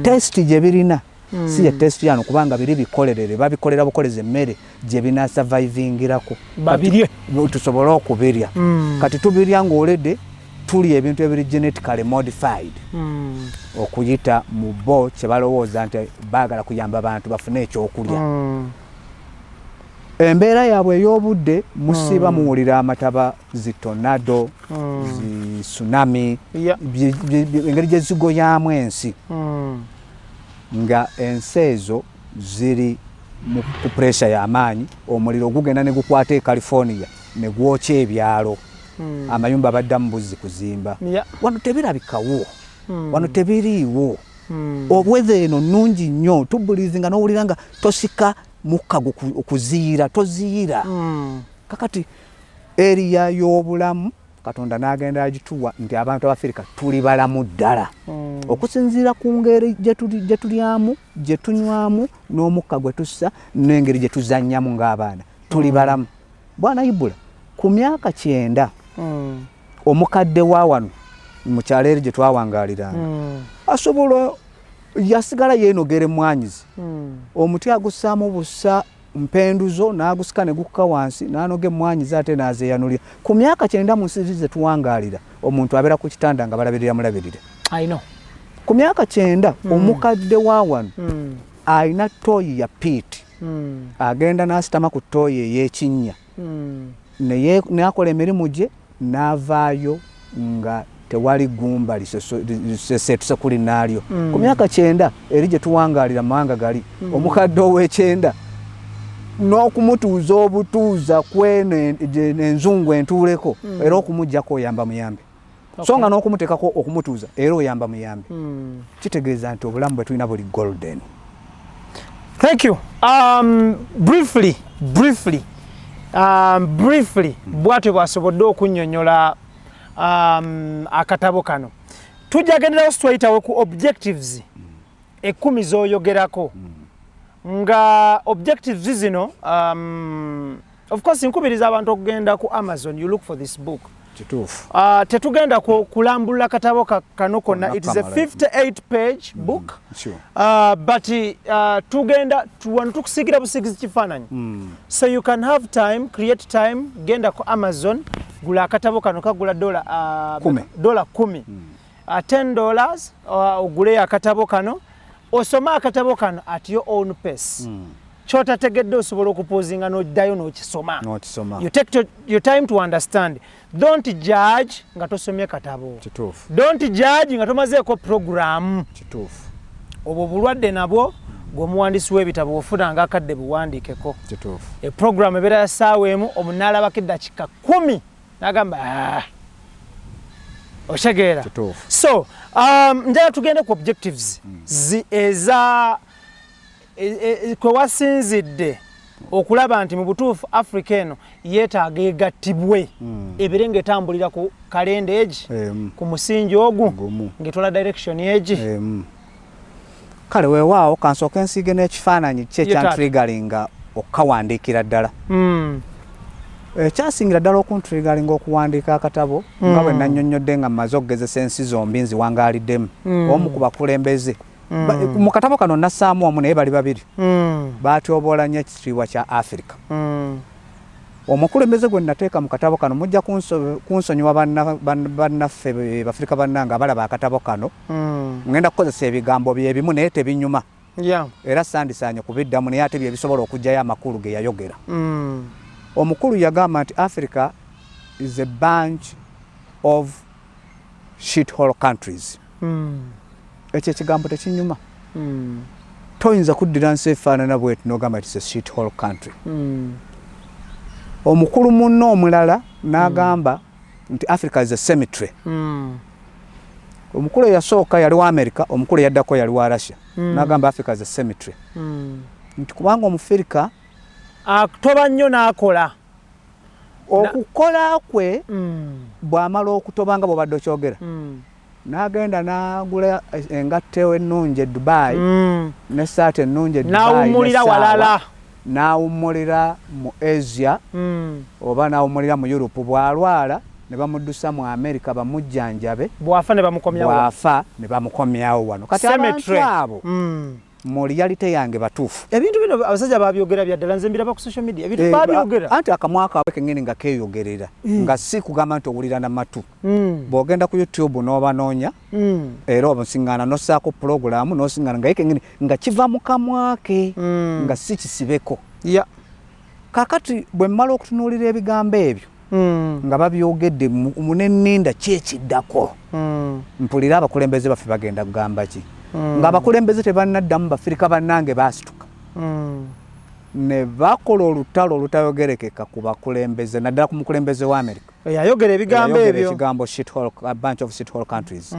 S2: taste gye birina si ye taste yano, kubanga biri bikolerere, babikolera bukoleza emmere gye binasurvivingirako.
S1: Babirye.
S2: Tusobole okubirya. Kati tubirya ng'olede tulya ebintu ebiri genetically modified okuyita mu bo kye balowooza nti baagala kuyamba bantu bafune ekyokulya. Embeera yaabwe ey'obudde, musiiba muwulira amataba, zi tornado, zi tsunami, engeri gye zigoyamu ensi, nga ensi ezo ziri mu ku pressure y'amaanyi. Omuliro gugenda ne gukwata e California ne gwokya ebyalo, amayumba baddamu buzzi kuzimba. Wano tebirabikawo, wano tebiriiwo. Obwedha eno nnungi nnyo, tubreathinga n'owulira nga tosika mukka okuziira, toziyira. Kakati area y'obulamu Katonda n'agenda agituwa nti abantu Abafirika tuli balamu ddala, okusinziira ku ngeri gye tulyamu, gye tunywamu, n'omukka gwe tussa, n'engeri gye tuzannyamu ng'abaana, tuli balamu. Bwana Ibula, ku myaka 90, omukadde wa wano mu kyalo eri gye twawangaaliranga asobola yasigala yeenogera emmwanyizi. Omuti agussaamu bussa mpenduzo, n'agusika ne gukka wansi, n'anoga emmwanyizi ate n'azeeyanulira. Ku myaka 90, mu nsi ze tuwangaalira, omuntu abeera ku kitanda nga balabirira mulabirire.
S1: I know.
S2: Ku myaka 90, omukadde wa wano alina toilet ya pit, agenda n'asitama ku toilet ey'ekinnya naye n'akola emirimu gye, n'avaayo nga tewali gumba lisesetuse kuli naalyo. Ku myaka 90 eri gye tuwangaalira mu mawanga gali, omukadde ow'ekyenda n'okumutuuza obutuuza kweno enzungu entuuleko, era okumugjako oyamba muyambe, so nga n'okumuteekako okumutuuza era oyamba muyambe. Kitegeeza nti obulamu bwe tulina buli golden.
S1: Thank you. Briefly, bwatyo bw'asobodde okunnyonnyola akatabo kano. Tujja genderawo straight away ku objectives 10 z'oyogerako. Nga objectives zino, of course nkubiriza abantu okugenda ku Amazon, you look for this book.
S2: Kituufu.
S1: Tetugenda kulambulula katabo kano konna.
S2: Konna
S1: It is a
S2: kamala.
S1: 58 page book. But tugenda wano tukusigira busigizi kifaananyi, so you can have time, create time, genda ku Amazon, gula akatabo kano, kagula dola
S2: 10.
S1: Dola 10, $10, oguleyo akatabo kano, osome akatabo kano at your own pace. Kyotategedde osobola okupausinga n'oddayo n'okisoma.
S2: N'okisoma.
S1: You take your time to understand. Don't judge nga tosomye katabo. Don't judge nga tomazeeko programu. Obwo bulwadde nabwo gweomuwandiisi w'ebitabo ofunanga akadde buwandiikeko. Eprogramu ebeera ya ssaawa 1, omunaalabako eddakiika 10 n'agamba, "Ah." Okitegeera?
S2: Kituufu.
S1: So njagala tugende ku objectives eza kwe wasinzidde okulaba nti mu butuufu Africa eno yeetaaga egattibwe, ebeere ng'etambulira ku kalenda egi, ku musingi ogu,
S2: Gumu.
S1: ng'etwala direction egi.
S2: Kale weewaawo, kansooke nsiige n'ekifaananyi ki
S1: Ye taata.
S2: ekyantriggeringa okukawandiikira ddala. Ekyasingira ddala okuntriggeringa okuwandiika akatabo, nga bwe nannyonnyodde nga mmaze okugezesa ensi zombi nziwangaaliddemu, omu ku bakulembeze mu katabo kano nassaamu omu, naye bali babiri, batyoboola nnyo ekitiibwa kya Afirika. Omukulembeze gwe nateeka mu katabo kano, mujja kunsonyiwa bannaffe bafirika bannange abalaba akatabo kano, ngenda kukozesa ebigambo byebimu naye tebinyuma, era sandisaanye kubiddamu, naye ate byebisobola okuggyayo amakulu ge yayogera. Omukulu yagamba nti Africa is a bunch of shithole countries. Ekyo ekigambo tekinyuma. Toyinza kuddira nsi efaanana bweti n'ogamba nti a shithole country. Omukulu munno omulala n'agamba nti Africa is a cemetery. Omukulu eyasooka yali wa America, omukulu eyaddako yali wa Russia. N'agamba Africa is a cemetery, nti kubanga Omufirika
S1: atoba nnyo n'akola.
S2: Okukola kwe, bw'amala okutoba nga bw'obadde okyogera, n'agenda n'agula engatto ennungi e Dubai, n'essaati ennungi e Dubai,
S1: n'awummulira
S2: n'essaawa,
S1: walala.
S2: N'awummulira mu Asia oba n'awummulira mu Europe. Bw'alwala ne bamuddusa mu America bamujjanjabe.
S1: Bw'afa ne bamukomyawo.
S2: Bw'afa ne bamukomyawo wano. Kati abantu
S1: Cemetery.
S2: abo mu reality yange batuufu.
S1: Ebintu bino abasajja babyogera bya ddala. Nze mbiraba ku social media, ebintu babyogera.
S2: Anti akamwa kaabwe kennyini nga keeyogerera, nga si kugamba nti owulira na matu. Bw'ogenda ku YouTube n'obanoonya, era osiŋŋaana n'ossaako pulogulaamu n'osiŋŋaana nga ye kennyini nga kiva mu kamwa ke, nga si kisibeko. Kaakati bwe mmala okutunuulira ebigambo ebyo nga babyogedde nenninda ki ekiddako, mpulire abakulembeze baffe bagenda kugamba ki. Ng'abakulembeze tebannaddamu, Bafirika bannange baasituka ne bakola olutalo olutayogerekeka ku bakulembeze, naddala ku mukulembeze wa America
S1: eyayogera ebigambo
S2: eyayogera
S1: ebyo.
S2: Ekigambo shithole, a bunch of shithole countries.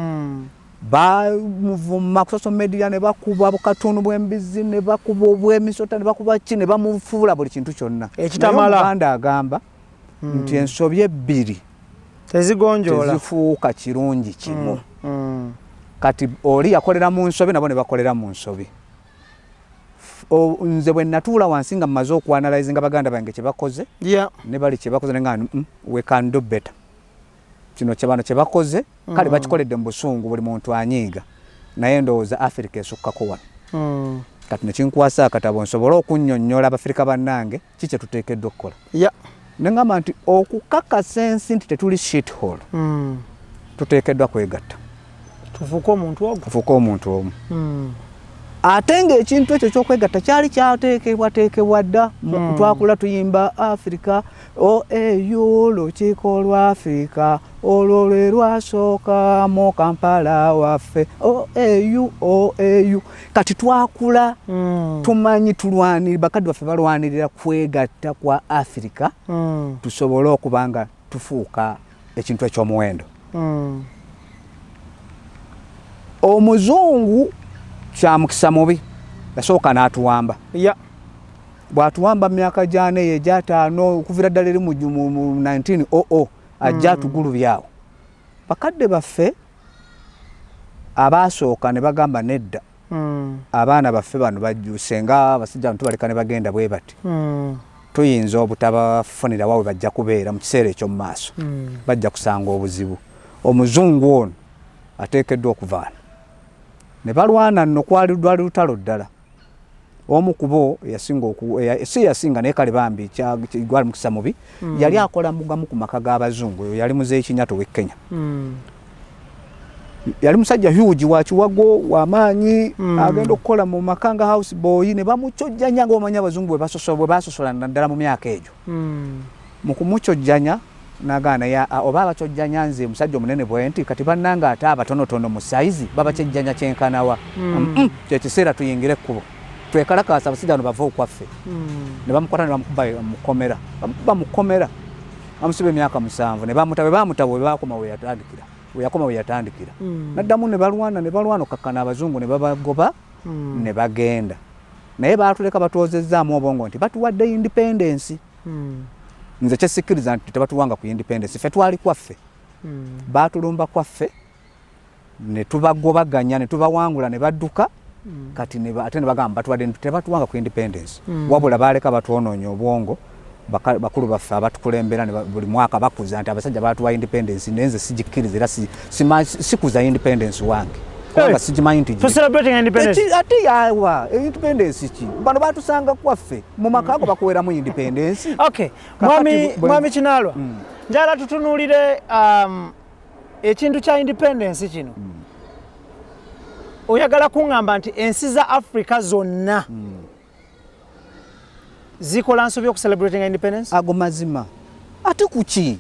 S2: Bamuvuma ku social media ne bakuba bukatuni bw'embizi ne bakuba obw'emisota ne bakuba ki ne bamufuula buli kintu kyonna.
S1: Ekitamala.
S2: Naye Omuganda agamba nti ensobi ebbiri
S1: tezigonjoola.
S2: Tezifuuka kirungi kimu. Kati oli yakolera mu nsobi, nabo ne bakolera mu nsobi. Nze bwe natuula wansi nga mmaze okuanalyzinga baganda bange kye bakoze ne bali kye bakoze, nenga we can do better. Kino kye bano kye bakoze, kale bakikoledde mu busungu, buli muntu anyiiga, naye ndowooza Africa esukkako wano. Kati nekinkwasa akatabo nsobole okunnyonnyola Abafirika bannange ki kye tuteekeddwa okukola. Neŋŋamba nti okukakasa ensi nti tetuli shit hole, tuteekeddwa kwegatta.
S1: Tufuuke omuntu ogwo.
S2: Tufuuke omuntu omu. Ate ng'ekintu ekyo kyokwegatta kyali kyateekebwateekebwa dda. Twakula tuyimba Africa OAU, lukiiko lwa Africa olwo lwe lwasooka mu Kampala waffe, OAU, OAU. Kati twakula tumanyi tulwaniri, bakadde baffe balwanirira kwegatta kwa Africa, tusobole okuba nga tufuuka ekintu ekyomuwendo. Omuzungu kyamukisa mubi yasooka n'atuwamba. Bw'atuwamba mu myaka gyana eyo egyataano, okuvira ddala eri mu 1900, ajja atugulubyawo. Bakadde baffe abaasooka ne bagamba nedda, abaana baffe bano bajjuse nga abasajja bano tubaleka ne bagenda bwe bati, tuyinza obutabafunira wawe bajja kubeera mu kiseera ekyo mu maaso, bajja kusanga obuzibu. Omuzungu ono ateekeddwa okuvaana. Ne balwana nno, kwali lwali lutalo ddala. Omu ku bo yasinga si yasinga, naye kale bambi gwali mukisa mubi, yali akola mugamu ku maka g'abazungu. Oyo yali Muzeeyi Kinyato w'e Kenya. Yali musajja huge, wa kiwago, w'amaanyi. Agenda okukola mu maka nga house boy, ne bamukyojjanya nga omanyi abazungu bwe basosola naddala mu myaka egyo. Mu kumukyojjanya nagaana ya oba abakyojjanya nze musajja omunene bwe nti, kati bannange ate abatonotono mu sayizi babakyejjanya kyenkanawa? Kyekiseera tuyingire ekkubo twekalakaasa, abasajja bano bava okwaffe. Ne bamukwata ne bamukuba mukomera, bamukuba mukomera, bamusiba emyaka 7 ne bamuta. Bwe bamuta, bwe bakoma we yatandikira, we yakoma we yatandikira. Naddamu ne balwana, ne balwana okukakkana abazungu ne babagoba ne bagenda. Naye baatuleka batwozezzaamu obwongo nti batuwadde independence. Nze kyesikkiriza nti tebatuwanga ku independence. Ffe twali kwaffe, baatulumba kwaffe ne tubagobaganya ne tubawangula ne badduka. Kati ate ne bagamba batuwadde, tebatuwanga ku independence, wabula baleka batwonoonya obwongo. Bakulu baffe abatukulembera buli mwaka bakuza nti abasajja batuwa independence, naye nze sigikkiriza era sikuza independence wange kubanga sigimanyi nti
S1: To celebrating independence.
S2: Ate yawa independence ki? Bano batusanga kwaffe mu maka ago, bakuweramu independence?
S1: Okay.
S2: Kakati
S1: Mwami Kinaalwa, njagala tutunuulire ekintu kya independence kino. Oyagala kuŋŋamba nti ensi za Africa zonna zikola nsobi okucelebrating independence?
S2: Ago mazima. Ate kuki?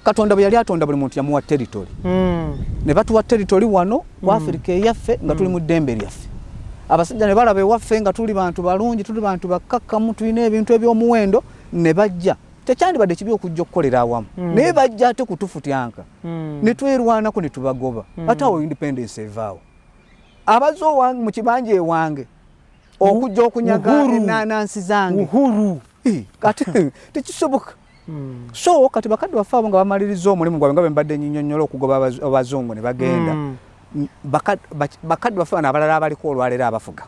S2: Katonda bwe yali atonda buli muntu yamuwa territory. Ne batuwa territory wano ku Africa eyaffe nga tuli mu ddembe lyaffe. Abasajja ne balaba ewaffe nga tuli bantu balungi, tuli bantu bakkakkamu, tulina ebintu eby'omuwendo, ne bajja. Tekyandibadde kibi okujja okukolera awamu, naye bajja ate kutufutyanka ne twerwanako ne tubagoba. Ate awo independence evaawo? Abazze owange mu kibanja ewange okujja okunyaga
S1: Uhuru.
S2: enanansi zange.
S1: Uhuru.
S2: Kati tekisoboka. So kati bakadde baffe abo nga bamaliriza omulimu gwabwe, nga bwe mbadde nyinyonnyola, okugoba abazungu ne bagenda, bakadde baffe bano abalala abaliko olwaleero abafuga,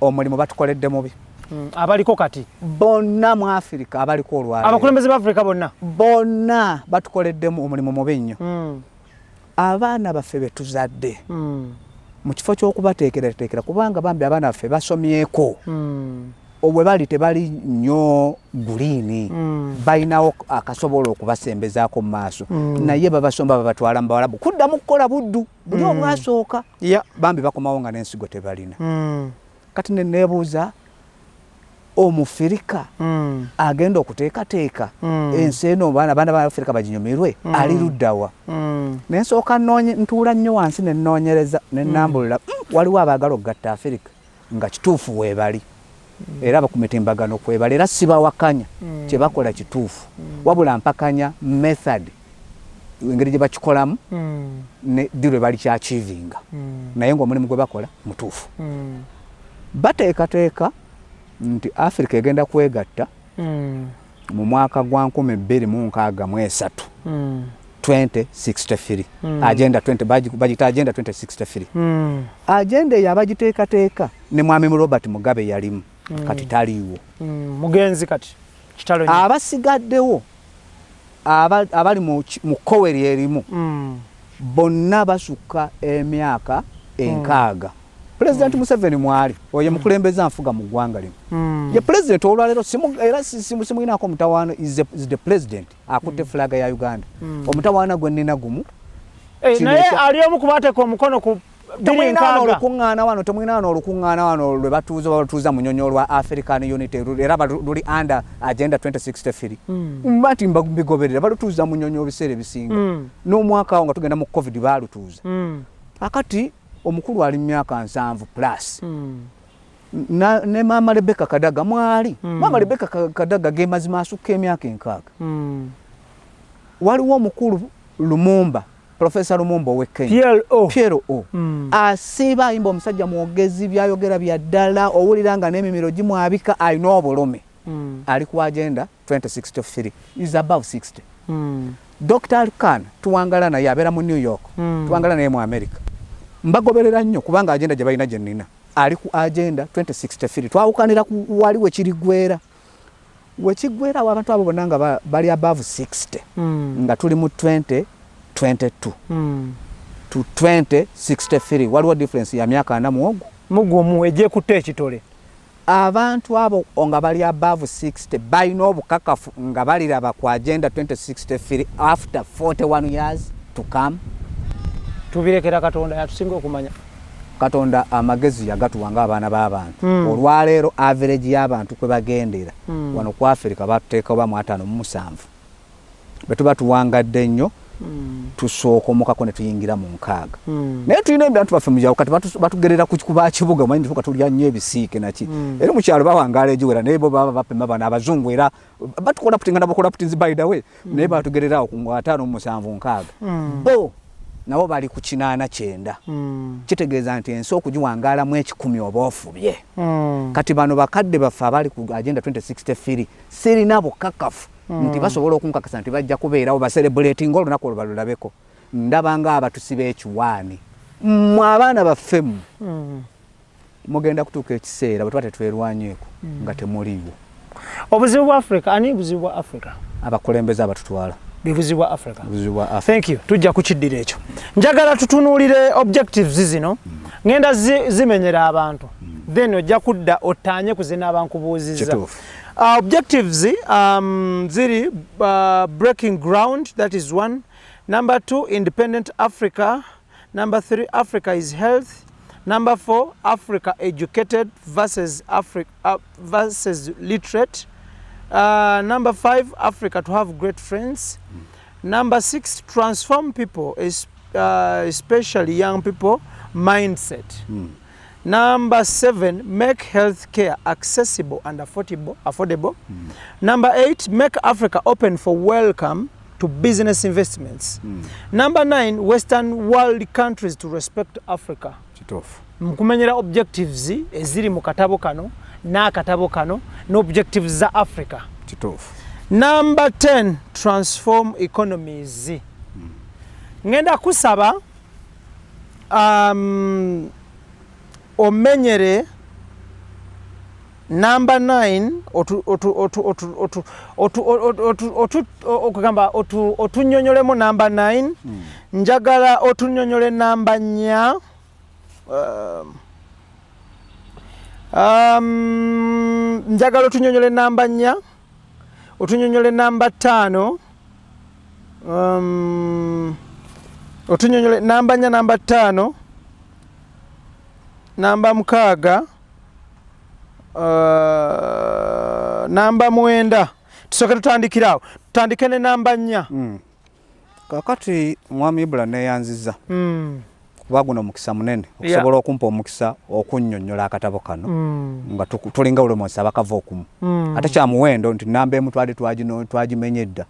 S2: omulimu batukoledde mubi.
S1: Abaliko kati?
S2: Bonna mu Afirika abaliko olwaleero.
S1: Abakulembeze ba Afirika bonna?
S2: Bonna batukoleddemu omulimu mubi nnyo. Abaana baffe be tuzadde, mu kifo ky'okubateekerateekera, kubanga bambi abaana baffe basomyeko, obwe bali tebali nnyo green, balinawo akasobola okubasembezaako mu maaso, naye babasomba babatwala mu Bawalabu kuddamu kukola buddu buli obwasooka. Bambi bakomawo nga n'ensigo tebalina. Kati ne neebuuza, Omufirika agenda okuteekateeka ensi eno, abaana ba Afirika baginyumirwe, ali luddawa? Nensooka ntuula nnyo wansi nenoonyereza, nenambulula, waliwo abaagala okugatta Afirika nga kituufu weebali, era ku mitimbagano kwebali, era sibawakanya, kyebakola kituufu, wabula mpakanya method, engeri gye bakikolamu ne ddi lwe balikyachievinga, naye ng'omulimu gwe bakola mutuufu. Bateekateeka nti Afirika egenda kwegatta mu mwaka gwa 2063, 2063, agenda 20, bagita Agenda 2063. Agenda eyo abagiteekateeka ne mwami Robert Mugabe yalimu, kati taliiwo.
S1: Mugenzi kati, kitalo nnyo.
S2: Abasigaddewo abali mu kkoweri erimu, bonna basukka emyaka 60. Pulezidenti Museveni mwali, oyo mukulembeze anfuga mu ggwanga lino, ye pulezidenti olwaleero, era simuyinaako mutawaana, is the president akutte flag ya Uganda. Omutawaana gwe nnina gumu.
S1: Eh,
S2: Kino
S1: naye ali omu kubateeka omukono ku bbiri
S2: Temulina wano
S1: nkaaga.
S2: olukuŋŋaana wano, temulina wano olukuŋŋaana wano lwe batuuza, batuuza Munyonyo, lwa African Unity, era luli under Agenda 2063. Mba nti mbigoberera, balutuuza Munyonyo ebiseera ebisinga. N'omwaka awo nga tugenda mu COVID baalutuuza. Akati omukulu ali mu myaka 70 plus. Ne maama Rebecca Kadaga mwali. Maama Rebecca Kadaga ge mazima asukka emyaka 60. Waliwo omukulu Lumumba, Profesa Lumumba ow'e Kenya.
S1: PLO.
S2: PLO. Asiiba ayimba, omusajja mwogezi, byayogera bya ddala, owulira nga n'emimiro gimwabika, alina obulumi. Ali ku Agenda 2063, is above 60. Dr Alkan tuwangala naye, abeera mu New York. Tuwangala naye mu America, mbagoberera nnyo kubanga agenda gye balina gye nnina, ali ku Agenda 2063. Twawukanira ku wali wekirigwera, wekigwera awo abantu abo bonna nga bali above 60, nga tuli mu 2022 to 2063, waliwo difference ya myaka 40 mu ogwo.
S1: Mugumu ejekutta ekitole.
S2: Abantu abo nga bali above 60 balina obukakafu nga baliraba ku Agenda 2063 after 41 years to come?
S1: Tubirekera Katonda, yatusinga okumanya.
S2: Katonda amagezi yagatuwa ng'abaana b'abantu. Olwaleero average y'abantu kwe bagendera wano ku Africa batuteeka oba mu 57, bwe tuba tuwangadde nnyo tusookomokako ne tuyingira mu 60. Naye tulina abantu baffe mu kyalo kati batugerera ku bakibuga, manyi tuka tulya nnyo ebisiike naki, era mu kyalo bawangaala egiwera, naye bo baba bapima bano abazungu era batucorruptinga nabo corruptings by the way, naye batugerera awo ku 57, 60. Bo nabo bali ku 80, 90. Kitegeeza nti ensi okugiwangaalamu 100 oba ofubye. Kati bano bakadde baffe abali ku Agenda 2063 sirina bukakafu nti basobola okunkakasa nti bajja kubeerawo bacelebratinga olunaku olwo balulabeko. Ndaba nga abatusiba ekiwaani. Mmwe abaana baffe, mmwe mugenda kutuuka ekiseera bwe tuba tetwerwanyeeko nga temuliiwo.
S1: Obuzibu bwa Africa, ani buzibu bwa Africa?
S2: Abakulembeze abatutwala.
S1: Buzibu bwa Africa.
S2: Buzibu bwa Africa.
S1: Thank you, tujja kukiddira ekyo. Njagala tutunuulire objectives zino, ngenda zimenyera abantu, then ojja kudda ottaanye ku zinaaba nkubuuzizza.
S2: Kituufu.
S1: Objectives ziri breaking ground, that is one. Number two, independent Africa. Number three, Africa is health. Number four, Africa educated versus Africa versus literate. Number five, Africa to have great friends. Number six, transform people, especially young people, mindset. Number 7, make health care accessible and affordable. Number 8, make Africa open for welcome to business investments. Number 9, Western world countries to respect Africa.
S2: Kituufu.
S1: Nkumenyera objectives eziri mu katabo kano n'akatabo kano n'objectives za Africa.
S2: Kituufu.
S1: Number 10, transform economies. Ngenda kusaba omenyere number 9, okugamba otunyonyolemu number 9. Njagala otunyonyole namba 4. Njagala otunyonyole namba 4, otunyonyole namba 5, otunyonyole namba 4, namba 5, namba 6, namba 9. Tusooke tutandikirawo, tutandike ne namba 4.
S2: Kakati Mwami Ibula, neeyanziza kuba guno mukisa munene okusobola okumpa omukisa okunnyonnyola akatabo kano nga tulinga olumonsi abakava okumu. Ate kya muwendo nti namba emu twali twagimenye dda.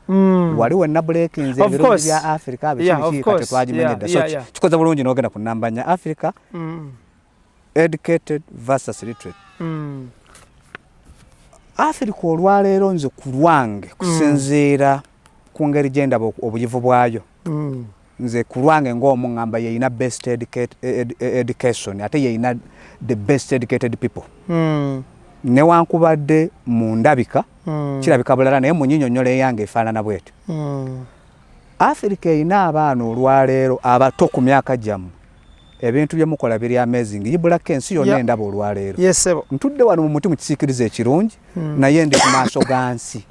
S2: Wali wenna breakinze ebirungi bya Africa biki kati twagimenye dda. So kikoze bulungi n'ogenda ku namba 4, Africa educated versus literate. Africa olwaleero nze ku lwange kusinziira ku ngeri gye ndaba obuyivu bwayo, nze ku lwange ng'omu ŋŋamba yeyina best education, ate yeyina the best educated people. Newankubadde mu ndabika kirabika bulala, naye mu nyinyonnyola eyange efaanana bwetyo. Africa erina abaana olwaleero abato ku myaka gyammwe, ebintu bye mukola biri amazing. Ibulako ensi yonna endaba olwaleero. Ntudde wano mu muti mu kisiikirize ekirungi, naye ndi ku maaso ga nsi.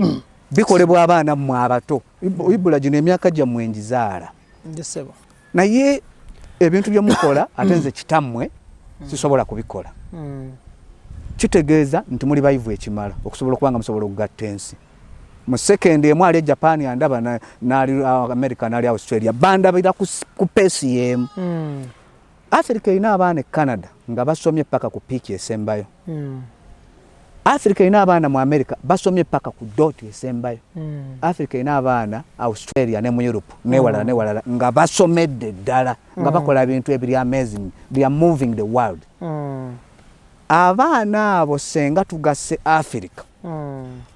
S2: Bikolebwa abaana mmwe abato. Ibula gino emyaka gyammwe ngizaala, naye ebintu bye mukola ate nze kitammwe sisobola kubikola. Kitegeeza nti muli bayivu ekimala okusobola okuba nga musobola okugatta ensi. Mu sekendi emu ali e Japan andaba, n'ali America, n'ali Australia bandabira ku pace y'emu. Africa erina abaana e Canada nga basomye paka ku peak esembayo. Africa erina abaana mu America basomye paka ku dot esembayo. Africa erina abaana Australia ne mu Europe newalala newalala nga basomedde ddala, nga bakola bintu ebiri amazing. They are moving the world. Abaana abo senga tugasse Africa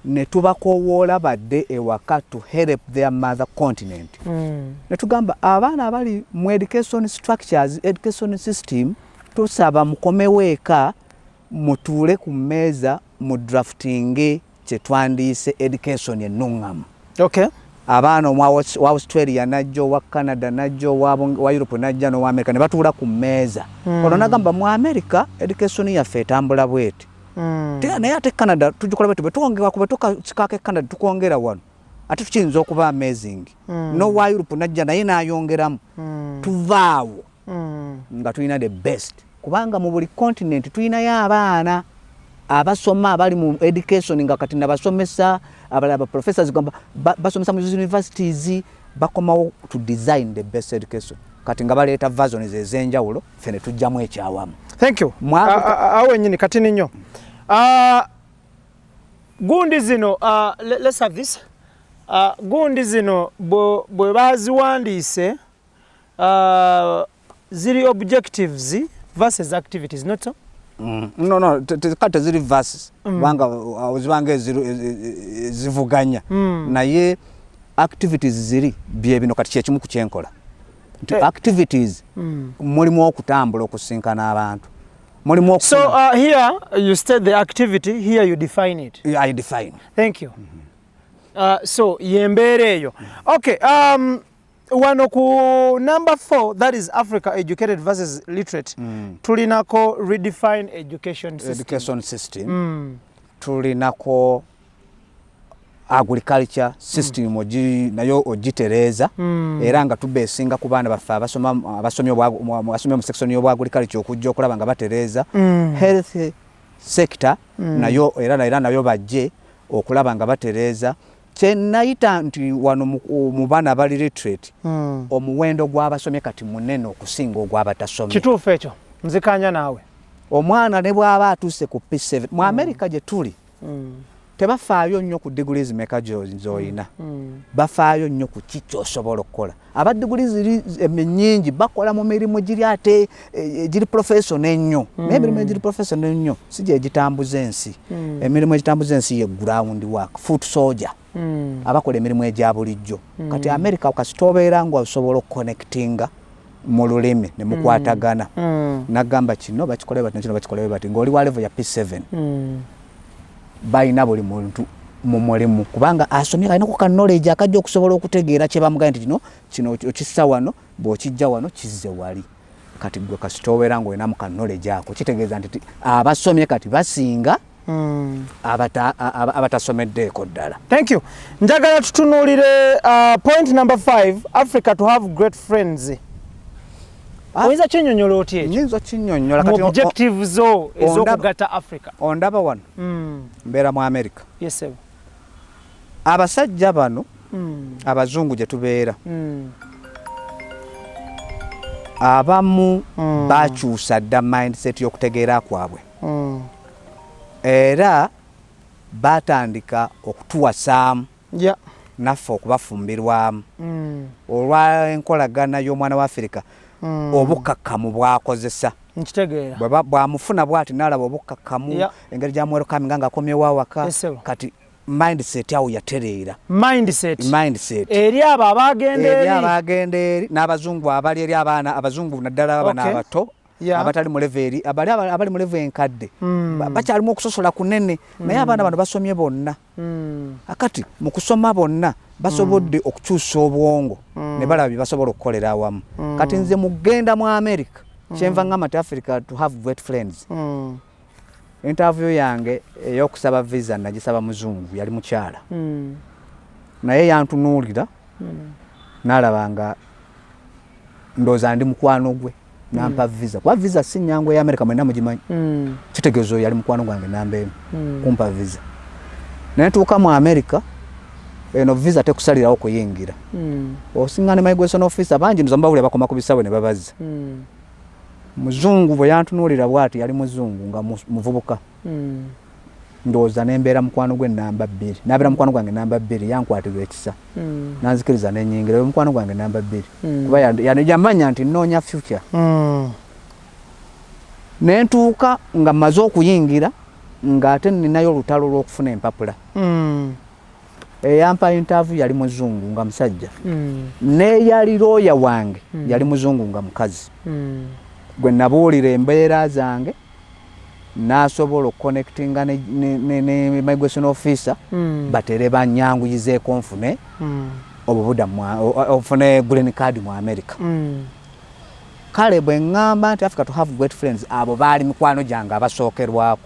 S2: ne tubakowoola badde ewaka to help their mother continent, ne tugamba abaana abali mu education structures, education system, tusaba mukomewo eka, mutuule ku mmeeza, mu draftinge kye twandiise education ennuŋŋamu. Abaana omwa wa Australia najja, owa Canada najja, owa Europe najja, n'owa America ne batuula ku mmeeza. Ono nagamba mu America education yaffe etambula bweti, naye ate Canada tugikola bweti, bwe twongera ku bwe tukasikako e Canada tukwongera wano ate tukiyinza okuba amazing. N'owa Europe najja naye n'ayongeramu. Tuvaawo nga tulina the best, kubanga mu buli continent tulinayo abaana abasoma abali mu education nga kati nabasomesa abalala ba professors gamba basomesa mu universities, bakomawo to design the best education. Kati nga baleeta versions ez'enjawulo, ffe ne tujjamu ekyawamu.
S1: Thank you. Awo wennyini katini nnyo. Gundi zino, let's have this. Gundi zino bwe baziwandiise, ziri objectives versus activities, not so?
S2: No, kati teziri versus, kubanga zibanga ezivuganya, naye activities ziri bye bino. Kati kyekimu ku kyenkola nti activities mulimu okutambula, okusinkana abantu, mulimu
S1: So here you state the activity, here you define it.
S2: I define.
S1: Thank you. So yembeera eyo. Okay, wano ku number 4, that is Africa educated versus literate, tulinako redefine education system.
S2: Education system. Tulinako agriculture system, nayo ogitereeza, era nga tubeesinga ku baana baffe abasoma, abasomye mu section y'obwa agriculture okujja okulaba nga batereeza. Health sector nayo era nayo bajje okulaba nga batereeza. Kyenayita nti wano mu baana abali literate, omuwendo gw'abasomye kati munene okusinga ogw'abatasomye.
S1: Kituufu ekyo, nzikanya naawe.
S2: Omwana ne bw'aba atuuse ku P7 mu America gye tuli, tebafaayo nnyo ku degrees meka z'olina, bafaayo nnyo ku ki ky'osobola okukola. Aba diguli ziri nnyingi bakola mu mirimu giri ate giri professional ennyo, naye emirimu egiri professional ennyo si gye gitambuza ensi. Emirimu egitambuza ensi ye ground work, foot soldier, abakola emirimu egya bulijjo. Kati America kasita obeera nga osobola okuconnectinga mu lulimi ne mukwatagana, nagamba kino bakikole bati, nekino bakikole bati, ng'oli wa level ya P7, balina buli muntu mu mulimu kubanga asomye, alinako ka knowledge akajja okusobola okutegeera kye bamugambye nti kino kino okissa wano, bw'okijja wano kizze wali. Kati gwe kasita obeera ng'olinamu ka knowledge ako, kitegeeza nti abasomye kati basinga abatasomeddeeko ddala.
S1: Thank you. Njagala tutunuulire point number 5, Africa to have great friends. Oyinza kinyonyola otya ekyo?
S2: Nyinza okinyonyola.
S1: Mu kati objective zo ez'okugatta Africa.
S2: Ondaba wano, mbeera mu America.
S1: Yes, sir.
S2: Abasajja bano abazungu gye tubeera, abamu bakyusa dda mindset y'okutegeera kwabwe, era batandika okutuwasaamu naffe okubafumbirwamu olw'enkolagana y'omwana wa Afirika, obukkakkamu bwakozesa.
S1: Nkitegeera.
S2: Bwamufuna bwati n'alaba obukkakkamu, engeri gyamwelcominga ng'akomyewo awaka.
S1: Yes, sir.
S2: Kati mindset awo yatereera.
S1: Mindset.
S2: Mindset.
S1: Eri abo abagenda
S2: eri
S1: eri.
S2: Abagenda eri n'abazungu abali eri, abaana abazungu naddala abaana abato abatali mu level eri, abali mu level enkadde bakyalimu okusosola kunene, naye abaana bano basomye bonna. Akati mu kusoma bonna basobodde okukyusa obwongo ne balaba bye basobola okukolera awamu. Kati nze mugenda mu America, kyenva ngamba nti Africa to have great friends, interview yange ey'okusaba visa nagisaba muzungu, yali mukyala, naye yantunuulira n'alaba nga ndowooza ndi mukwano gwe, nampa visa, kuba visa si nyangu eya America, mwenna mugimanyi. Kitegeeza oyo yali mukwano gwange namba emu kumpa visa. Naye ntuuka mu America, eno visa tekusalirawo kuyingira, osinga ne migration officer bangi ndoza mubawulira bakoma ku bisawe ne babazza. Muzungu bwe yantunuulira bwati, yali muzungu nga muvubuka, ndowooza nembeera mukwano gwe namba 2, nabeera mukwano gwange namba 2, yankwatirwa ekisa nanzikiriza nenyingira. Oyo mukwano gwange namba 2, kuba yamanya nti nnoonya future. Nentuuka nga mmaze okuyingira, ng'ate ninayo olutalo lw'okufuna empapula. Eyampa interview yali muzungu nga musajja, neyali looya wange yali muzungu nga mukazi, gwe nabuulira embeera zange n'asobola okuconnectinga ne migration officer, batere banyanguyizeeko nfune obubuda ofune green card mu America. Kale bwe ŋŋamba nti Africa to have great friends, abo baali mikwano gyange abasookerwako.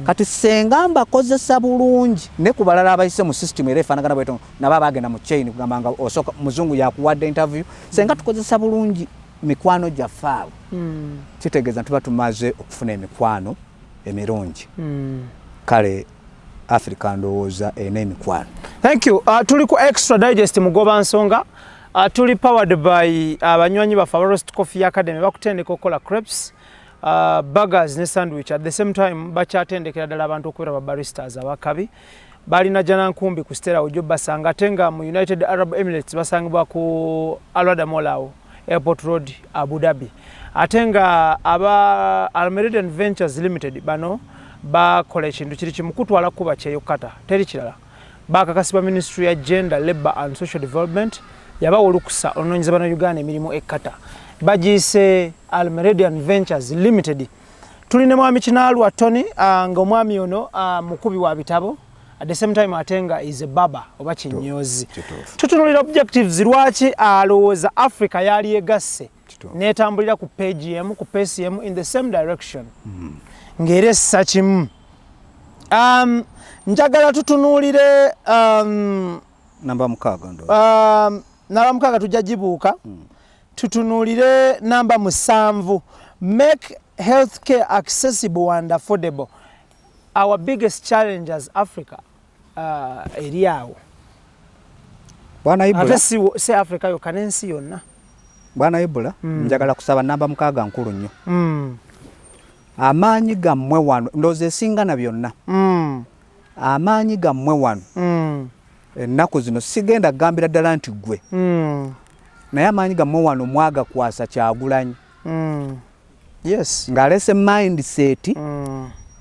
S2: Kati senga mbakozesa bulungi ne ku balala abayise mu system era efaanagana bweto, nabo abagenda mu chain, kugamba nga osooka muzungu yakuwadde interview, senga tukozesa bulungi mikwano gyaffe abo, kitegeeza tuba tumaze okufuna emikwano emirungi. Kale Africa ndowooza erina emikwano.
S1: Thank you. Tuli ku Extra Digest Mugoba Nsonga. Tuli powered by abanywanyi baffe aba Roast Coffee Academy, bakutendeka okukola crepes, burgers ne sandwich. At the same time bakyatendekera ddala abantu okubeera ba baristas abakabi. Balina Jana Nkumbi ku Stella ojjo basanga, ate nga mu United Arab Emirates basangibwa ku Alwada Mall awo Airport Road, Abu Dhabi. Ate nga aba Almeridian Ventures Limited bano bakola ekintu kiri kimu, kutwala kuba kyeyo kata teri kirala. Bakakasibwa Ministry ya Gender, Labour and Social Development, yabawa olukusa olunoonyeza bannayuganda emirimu e Qatar. Bagiyise Almeridian Ventures Limited. Tuli ne Mwami Kinaalwa Tony, nga omwami ono mukubi wa bitabo, at the same time ate nga is a barber oba kinyozi. Tutunulira objectives lwaki alowooza Africa yali egasse n'etambulira ku page emu, ku pace emu, in the same direction, ng'era essa kimu. Njagala tutunuulire
S2: namba 6
S1: Namba 6 tujja gibuuka. Tutunuulire namba 7, make healthcare accessible and affordable. Our biggest challenge as Africa eri awo.
S2: Bwana Ibula,
S1: ate si Africa yokka, n'ensi yonna.
S2: Bwana Ibula, njagala kusaba, namba 6 nkulu nnyo. Amaanyi gammwe wano, ndowooza esinga na byonna, amaanyi gammwe wano ennaku zino, sigenda kugambira ddala nti ggwe, naye amaanyi gammwe wano mwagakwasa Kyagulanyi ng'alese mindset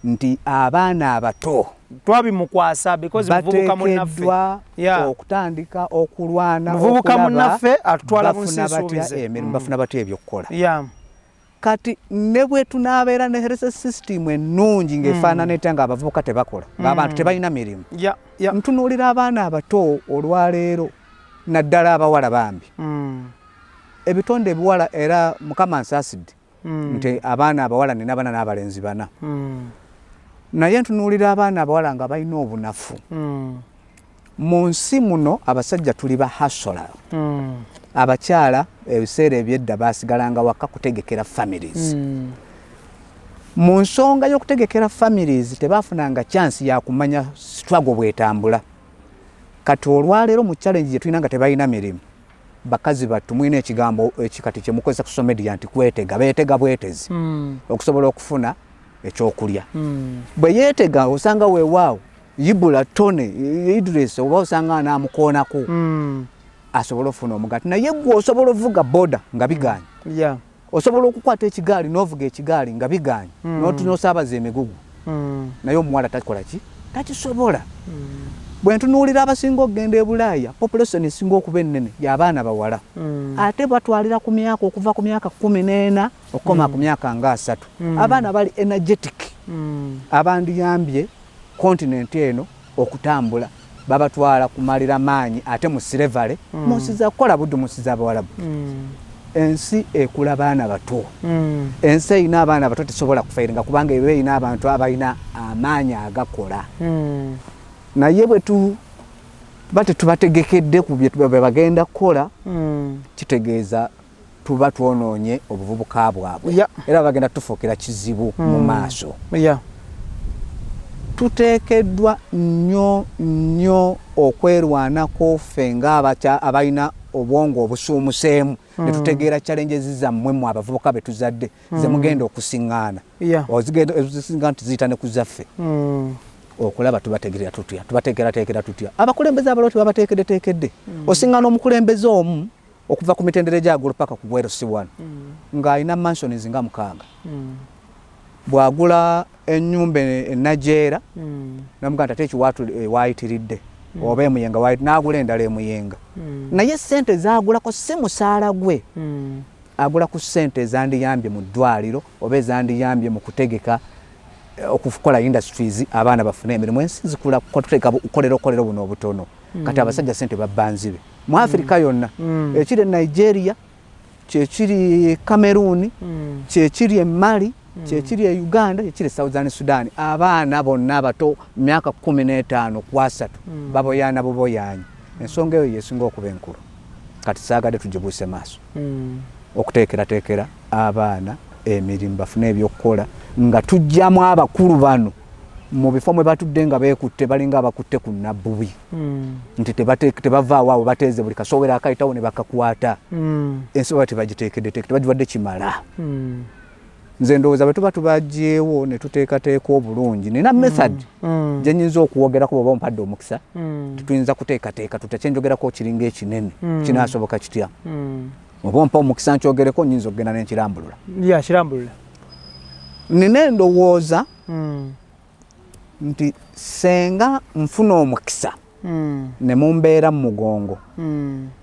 S2: nti abaana abato
S1: Twabimukwasa because muvubuka munnaffe.
S2: Bateekeddwa okutandika okulwana
S1: Muvubuka
S2: okulaba
S1: munnaffe atutwala mu nsi
S2: bafuna batya
S1: ensuubize.
S2: emirimu, bafuna batya ebyokukola. Kati ne bwe tunaabeera ne health system ennungi ng'efaanana etya, ng'abavubuka tebakola, ng'abantu tebalina mirimu, ntunuulira abaana abato olwaleero, naddala abawala bambi, ebitonde ebiwala. Era Mukama nsaasidde nti abaana abawala nina bana n'abalenzi bana, naye ntunuulira abaana abawala nga balina obunafu. Mu nsi muno abasajja tuli ba hustler, abakyala ebiseera ebyedda basigalanga waka kutegekera families. Mu nsonga y'okutegekera families tebafunanga chance ya kumanya struggle bwetambula. Kati olwaleero mu challenge gye tulina nga tebalina mirimu, bakazi battu mulina ekigambo ekikati kyemukozesa ku social media nti kwetega, beetega bwetezi okusobola okufuna ekyokulya. Bwe yeetega osanga weewaawo Ibula Tone Idris oba osanga anaamukoonako asobole okufuna omugaati. Naye gwe osobola ovuga boda nga biganye, osobola okukwata ekigaali n'ovuga ekigaali nga biganye, n'osaabaza emigugu, naye omuwala takola ki? Takisobola. Bwe ntunuulira abasinga okugenda e Bulaaya, population esinga okuba ennene y'abaana bawala, ate batwalira ku myaka okuva ku myaka 14 okukoma ku myaka nga 30. Abaana bali energetic, abandiyambye continent eno okutambula, babatwala kumalira maanyi ate mu slavery, mu nsi za kukola buddu, mu nsi z'abawalabu. Ensi ekula baana bato. Ensi erina abaana bato tesobola kufairinga, kubanga eba erina abantu abalina amaanyi agakola. Naye bwe tuba tetubategekedde ku bye bagenda kukola, kitegeeza tuba twonoonye obuvubuka bwabwe, era bagenda tufuukira kizibu mu maaso. Tuteekeddwa nnyo nnyo okwerwanako ffe ng'abakya abalina obwongo obusuumuseemu ne tutegeera challenges zammwe mu abavubuka be tuzadde ze mugenda okusiŋŋaana, ozisinga nti ziyita ne ku zaffe, okulaba tubategerera tutya, tubateekerateekera tutya. Abakulembeze abaliwo tebabateekeddeteekedde. Osiŋŋaana omukulembeze omu okuva ku mitendera egyagulu paka ku bweru C1 ng'alina mansions nga 6. Bw'agula ennyumba enajeera namugaa nti ate ekiwaatu waayitiridde oba emuyenga, n'agula endala emuyenga, naye sente zagulako si musaala gwe. Agula ku ssente ezandiyambye mu ddwaliro oba ezandiyambye mu kutegeka okukola industries abaana bafune emirimu. Ensi zikula kuteeka kukolera okolera buno obutono. Kati abasajja sente babba nzibe mu Afirika yonna. Ekiri e Nigeria kyekiri Cameroon, kyekiri e Mali, kyekiri e Uganda, kyekiri e Southern Sudan. Abaana bonna abato myaka 15 ku 30 baboyaana buboyaanyi. Ensonga eyo yesinga okuba enkulu. Kati saagadde tugibuuse maaso. Okuteekerateekera abaana emirimu bafune ebyokukola nga tujjamu abakulu bano mu bifo mwe batudde nga beekutte, balinga abakutte ku nabbubi, nti tebavaawo awo, bateeze buli kasowera akayitawo ne bakakwata. Ensi baba tebagiteekedde, tebagiwadde kimala. Nze ndowooza bwe tuba tubagyewo ne tuteekateeka obulungi, nina method gye nyinza okwogerako bw'oba ompadde omukisa. Tetuyinza kuteekateeka tutya? Kyenjogerako kiringa ekinene, kinaasoboka kitya? Oba ompa omukisa nkyogereko, nyinza okugenda nenkirambulula.
S1: Ya, kirambulula.
S2: Nina endowooza nti senga nfuna omukisa ne mumbeera mu mugongo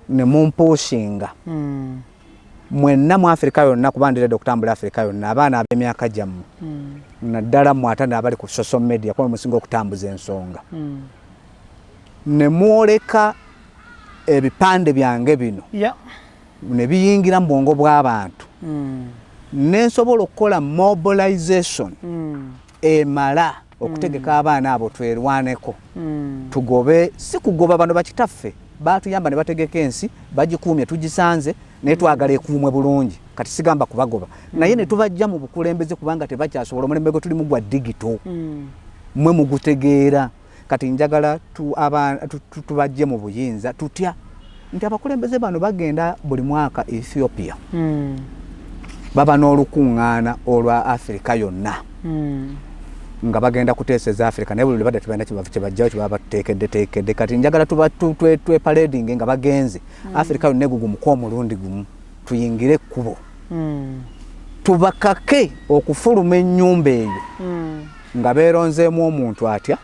S2: ne mumpushinga mwenna mu Afirika yonna, kuba ndiredde okutambula Afirika yonna, abaana ab'emyaka gyammwe, naddala mmwe ate abali ku social media, kuba musinga okutambuza ensonga, ne mwoleka ebipande byange bino ne biyingira mu bwongo bw'abantu, ne nsobola okukola mobilization emala okutegeka abaana abo twerwaneko, tugobe, si kugoba bano bakitaffe batuyamba ne bategeka ensi, bagikuumye, tugisanze, naye twagala ekuumwe bulungi. Kati sigamba kubagoba, naye ne tubajja mu bukulembeze kubanga tebakyasobola. Omulembe gwe tulimu gwa digital, mwe mugutegeera. Kati njagala tubajje mu buyinza. Tutya nti abakulembeze bano bagenda buli mwaka Ethiopia. Baba n'olukuŋŋaana olwa Afirika yonna nga bagenda kuteeseza Afirika, naye buli lwebadda tebalina kyebajjayo kyebaba batuteekeddeteekedde. Kati njagala tweparadinge nga bagenze, Afirika yonna egugumuka omulundi gumu, tuyingire ekkubo, tubakake okufuluma ennyumba eyo nga beeronzeemu omuntu atya.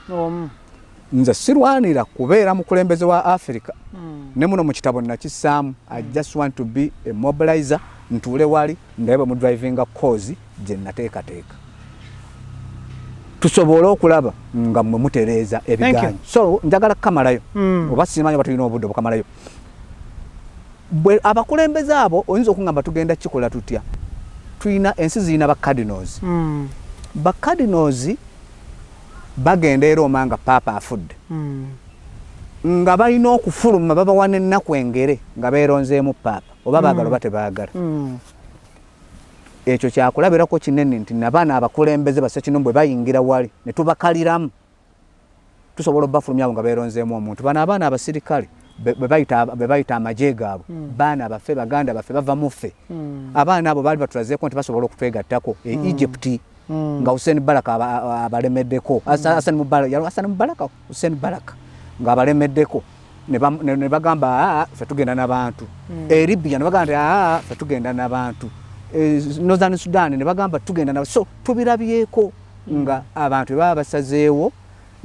S2: Nze sirwanira kubeera mukulembeze wa Afirika, ne muno mu kitabo nakissaamu. I just want to be a mobilizer, ntuule wali ndabe bwe mudrivinga cause gye nateekateeka, tusobole okulaba nga mmwe mutereeza ebiganyi. So njagala kukamalayo, oba simanyi oba tulina obudde obukamalayo. Bwe abakulembeze abo, oyinza okugamba tugenda kikola tutya? Tulina ensi zirina ba cardinals. Ba cardinals bagenda e Roma nga paapa afudde, nga balina okufuluma, babawa n'ennaku engere nga beeronzeemu paapa, oba baagala oba tebaagala. Ekyo kyakulabirako kinene nti nabaana abakulembeze basekino bwe bayingira wali ne tubakaliramu, tusobola obafulumya abo nga beeronzeemu omuntu. Bano abaana abasirikale be bayita amagye gaabwe, baana baffe, baganda baffe, bava mu ffe. Abaana abo baali batulazeeko nti basobola okutwegattako e Egypt nga Hussein Baraka abalemeddeko, Hassan Mubarak, Hassan Mubarak, Hussein Baraka ng'abalemeddeko, ne bagamba, "Aa, ffe tugenda n'abantu." E Libya ne bagamba nti, "Aa, ffe tugenda n'abantu." E Northern Sudan ne bagamba, "Tugenda na." So tubirabyeko nga abantu bwe baba basazeewo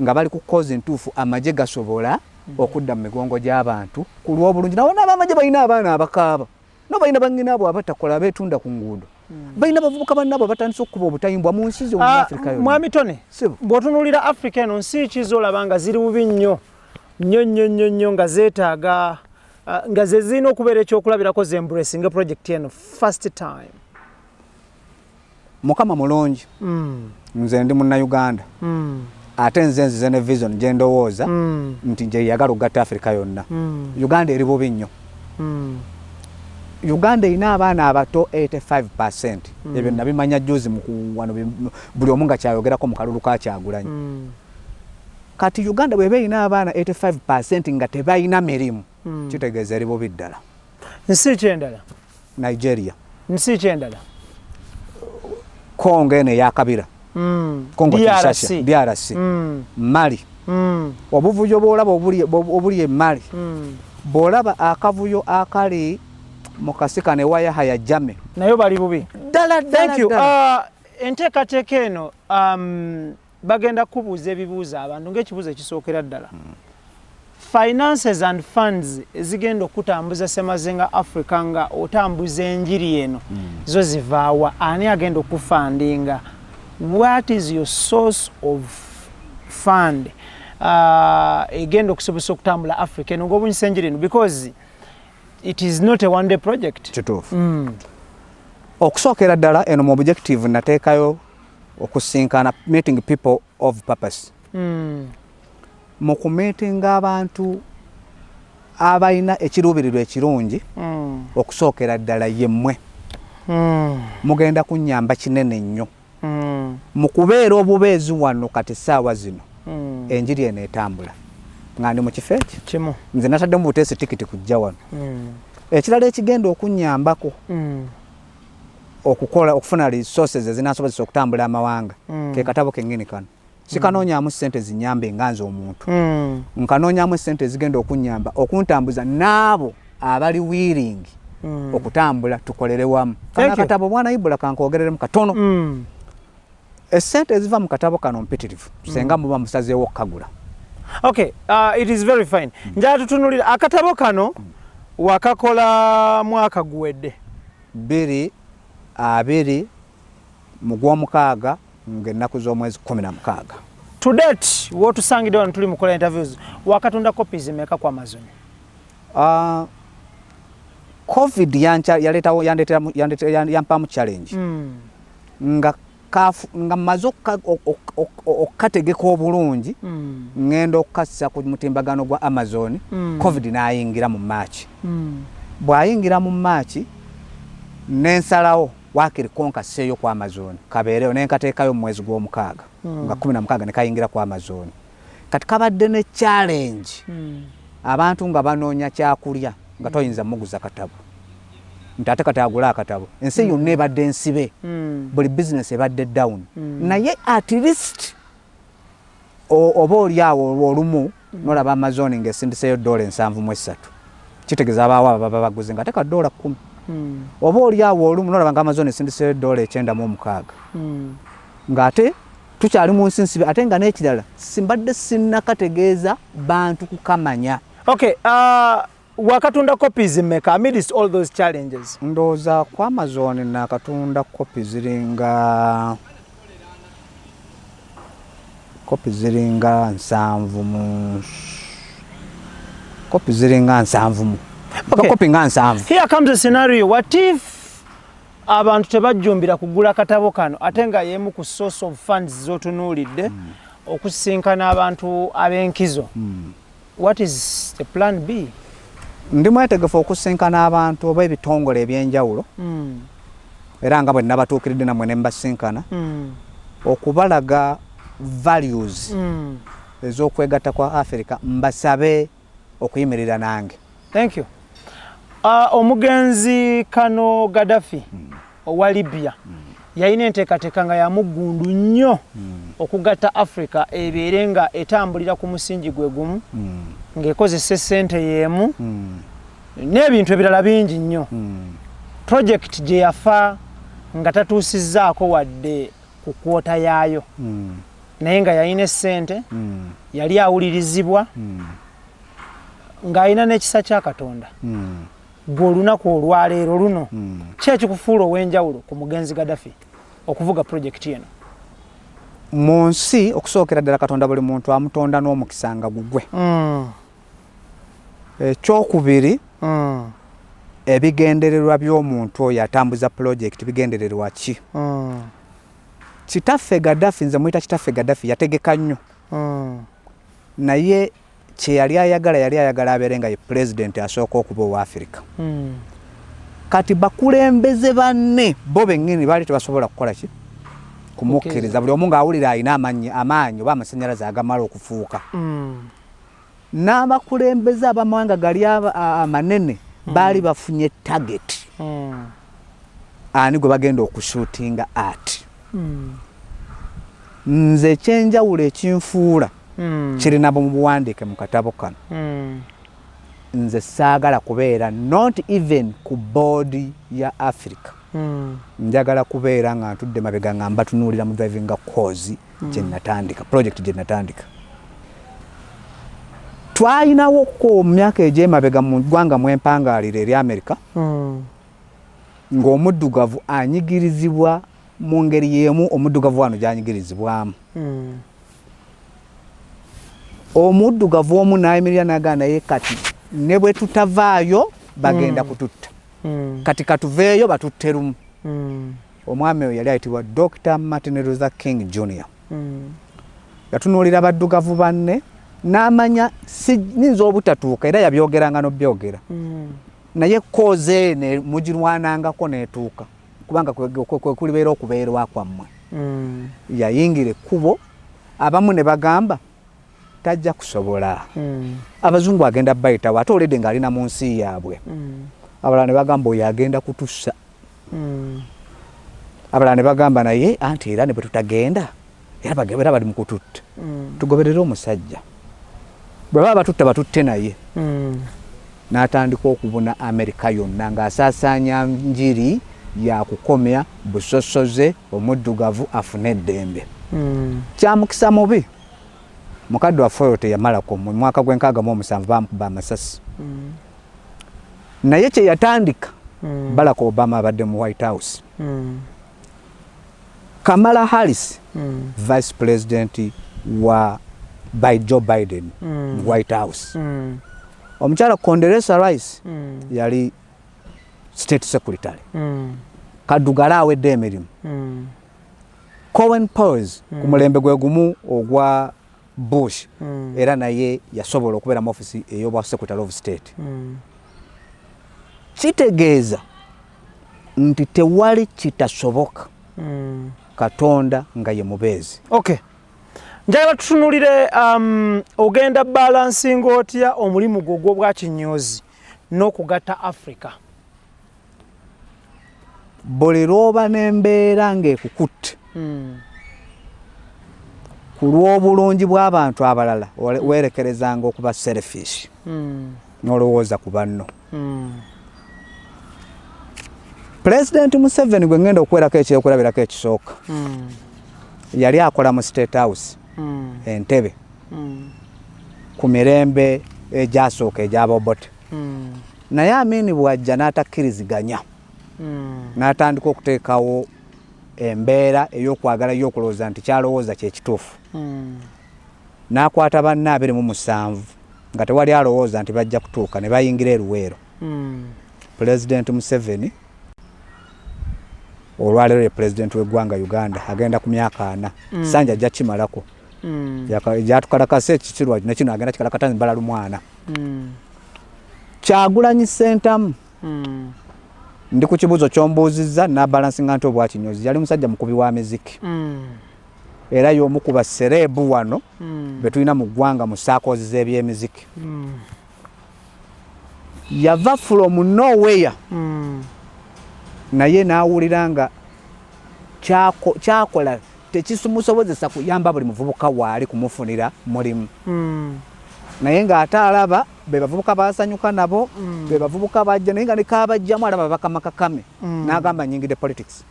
S2: nga bali ku cause ntuufu, amagye gasobola okudda mu migongo gy'abantu ku lw'obulungi. Nawo n'abamagye balina abaana abakaaba, no balina bannyinaabwe abatakola, abeetunda ku nguudo, balina bavubuka bannaabwe batandise okukuba obutayimbwa mu nsi zonna, Afrika yonna.
S1: Mwami Tony,
S2: Sebo.
S1: bw'otunuulira Africa eno, nsi ki z'olaba nga ziri bubi nnyo nnyo nnyo nnyo nnyo, nga zeetaaga, nga ze zirina okubeera ekyokulabirako, ze embracing project eno first time?
S2: Mukama mulungi. Nze ndi Munnayuganda, ate nze nzize ne vision gye ndowooza nti nje yagala okugatta Afrika yonna. Uganda eri bubi nnyo. Uganda erina abaana abato 85. Ebyo nabimanya juzi wano buli omu nga kyayogerako mu kalulu ka Kyagulanyi. Kati Uganda bweba erina abaana 85 nga tebalina mirimu, kitegeeza eri bubi ddala.
S1: Nsi ki endala?
S2: Nigeria.
S1: Nsi ki endala?
S2: Congo eno eyakabira. Congo.
S1: DRC.
S2: Kinshasa, DRC. Mali. Obuvuyo bwolaba obuli e Mali, bwolaba akavuyo akali mu kasika ne wa Yahya Jammeh.
S1: Nayo bali bubi.
S2: Ddala ddala.
S1: Thank you.
S2: Ddala.
S1: Enteekateeka eno, bagenda kubuuza ebibuuzo abantu, ng'ekibuuzo ekisookera ddala, finances and funds ezigenda okutambuza Semazinga Africa nga otambuza enjiri eno, zo zivaawa? Ani agenda okufundinga? What is your source of fund egenda okusobozesa okutambula Africa eno ng'obunyisa enjiri eno, because it is not a one day project?
S2: Kituufu. Okusookera ddala, eno mu objective nateekayo okusinkana, meeting people of purpose. Mu kumeetinga abantu abalina ekiruubirirwa ekirungi, okusookera ddala yemmwe mugenda kunnyamba kinene nnyo mu kubeera obubeezi wano. Kati essaawa zino enjiri eno etambula nga ndi mu kifo eki
S1: kimu.
S2: Nze nataddemu buteesi tikiti kujja wano. Ekirala ekigenda okunnyambako okukola, okufuna resources ezinasobozesa okutambula amawanga, ke katabo kennyini kano. Sikanoonyaamu ssente zinyambe nga nze omuntu, nkanoonyaamu essente ezigenda okunnyamba okuntambuza n'abo abali willing okutambula tukolere wamu. Kano
S1: Thank you.
S2: akatabo, bwana Ibula, kankwogereremu katono. Essente eziva mu katabo kano mpitirivu senga muba musazeewo okukagula.
S1: Okay, it is very fine. Njala tutunulira akatabo kano. Wakakola mwaka guwedde?
S2: 2020 mu gw'omukaaga, ng'ennaku z'omwezi 16.
S1: To date, wotusangidde wano tuli mukola interviews, wakatunda copies meka ku Amazon?
S2: COVID yaleetawo, yampaamu challenge nga nga mmaze okukategeka obulungi, ŋŋenda okukassa ku mutimbagano gwa Amazon, COVID n'ayingira mu Maaki. Bw'ayingira mu Maaki, nensalawo waakiri ko nkasseeyo ku Amazon kabeereyo, nenkateekayo mu mwezi gw'omukaaga nga 16, ne kayingira ku Amazon. Kati kabadde ne challenge, abantu nga banoonya kyakulya, nga toyinza muguza katabo. Nti ate kati agule akatabo. Ensi yonna ebadde nsibe, buli bizinesi ebadde down, naye at least oba oli awo olumu nolaba Amazon ng'esindiseyo $73, kitegeeza abaawo ababa baguze nga ate ka $10. Oba oli awo olumu nolaba nga Amazon esindiseyo $96, ng'ate tukyali mu nsi nsibe. Ate nga n'ekirala, simbadde sinnakategeeza bantu kukamanya.
S1: Okay, wakatunda copies mmeka amidst all those challenges?
S2: Ndowooza ku Amazon nakatunda kopi ziringa 70 mu kopi ziringa 70 mu kopi nga 70.
S1: Here comes a scenario. What if abantu tebajjumbira kugula katabo kano, ate nga yemu ku source of funds zotunuulidde okusisinkana abantu ab'enkizo? What is the plan B?
S2: Ndi mwetegefu okusinkana abantu oba ebitongole ebyenjawulo, era nga bwe nabatuukiridde nammwe ne mbasinkana, okubalaga values ez'okwegatta kwa Africa, mbasabe okuyimirira nange.
S1: Thank you. Omugenzi kano Gaddafi owa Libya yalina enteekateeka nga yamuggundu nnyo okugatta Africa ebeere nga etambulira ku musingi gwe gumu, ng'ekozesa essente y'emu n'ebintu ebirala bingi nnyo. Project gye yafa nga tatuusizzaako wadde ku quarter yaayo, naye nga yalina essente, yali awulirizibwa, ng'alina n'ekisa kya Katonda. Gwe olunaku olwaleero luno, ki ekikufuula ow'enjawulo ku mugenzi Gaddafi okuvuga pulojekiti eno?
S2: Mu nsi, okusookera ddala, Katonda buli muntu amutonda n'omukisa nga gugwe. Ekyokubiri, ebigendererwa by'omuntu oyo atambuza pulojekiti bigendererwa ki? Kitaffe Gaddafi, nze muyita kitaffe Gaddafi, yategeka nnyo, naye kye yali ayagala, yali ayagala abeere nga ye pulezidenti asooka okuba owa Afirika. Kati bakulembeze banne bo bennyini baali tebasobola kukola ki? Kumukkiriza. Buli omu ng'awulira alina amaanyi oba amasanyalaze agamala okufuuka. N'abakulembeze abamawanga gali amanene baali bafunye target, ani gwe bagenda okushootinga at. Nze ekyenjawulo ekinfuula kirina mu buwandiike mu katabo kano. Nze saagala kubeera not even ku board ya Africa. Njagala kubeera nga ntudde mabega nga mbatunuulira mu driving cause gye natandika, project gye natandika. Twayinawoko mu myaka egy'emabega mu ggwanga mwempangaalira eri America, ng'omuddugavu anyigirizibwa mu ngeri y'emu omuddugavu wano gy'anyigirizibwamu. Omuddugavu omu n'ayimirira n'agamba, "Naye kati ne bwe tutavaayo bagenda kututta. Kati katuveeyo batutte lumu." Omwami oyo yali ayitibwa Dr Martin Luther King Jr. Yatunuulira baddugavu banne n'amanya si nyinza obutatuuka, era yabyogeranga n'obyogera, naye cause eno mugirwanangako n'etuuka, kubanga kwe kulibeera okubeerwa kwammwe. Yayingira ekkubo, abamu ne bagamba tajja kusobola, abazungu agenda bayitawo, ate olede ng'alina mu nsi yaabwe. Abalala ne bagamba oyo agenda kutussa. Abalala ne bagamba naye anti era ne bwe tutagenda era era bali mu kututta, tugoberere omusajja, bwe baba batutta batutte naye. N'atandika okubuna Amerika yonna ng'asaasaanya njiri ya kukomya busosoze, omuddugavu afune eddembe. Kyamukisa mubi, mukadde waffe oyo teyamalako. Mu mwaka gw'e67 bamukuba amasasi, naye kye yatandika, Barack Obama abadde mu White House, Kamala Harris, vice president wa by Joe Biden mu White House, omukyala Condoleezza Rice yali state secretary, kaddugala awedde emirimu, Colin Powell ku mulembe gwe gumu ogwa Bush, era naye yasobola okubeera mu ofisi ey'obwa secretary of state. Kitegeeza nti tewali kitasoboka Katonda nga ye mubeezi.
S1: Okay, njagala tutunulire, ogenda balancing otya omulimu gwo ogw'obwakinyozi n'okugatta Africa?
S2: Buli lw'oba n'embeera ng'ekukutte ku lw'obulungi bw'abantu abalala, weerekerezanga okuba selfish n'olowooza ku banno. Pulezidenti Museveni gwe ngenda okuwerako ekyokulabirako ekisooka, yali akola mu State House, Entebe, ku mirembe egyasooka egy'Abaobote, naye Amini bw'ajja n'atakkiriziganya, n'atandika okuteekawo embeera ey'okwagala ye okulowooza nti kyalowooza kyekituufu, n'akwata banne 27 nga tewali alowooza nti bajja kutuuka, ne bayingira eruweero. Pulezidenti Museveni olwaleero ye pulezidenti w'eggwanga Uganda, agenda ku myaka 40. Sanja ajja kimalako. Gyatukalakasa ekikirwa nekino agenda kikalakata mbala lumwana. Kyagulanyi Sentamu, ndi ku kibuuzo kyombuuzizza nabalansinga nti obwakinyozi yali musajja mukubi wa miziki, era y'omu ku ba celeb wano be tulina mu ggwanga mu circles z'ebyemiziki. Yava from nowhere, naye n'awulira nga kyakola tekisumusobozesa kuyamba buli muvubuka waali kumufunira mulimu, naye ng'ate alaba be bavubuka basanyuka nabo, be bavubuka bajja, naye nga nekabajjamu alaba bakama kakame, n'agamba nyingidde politics.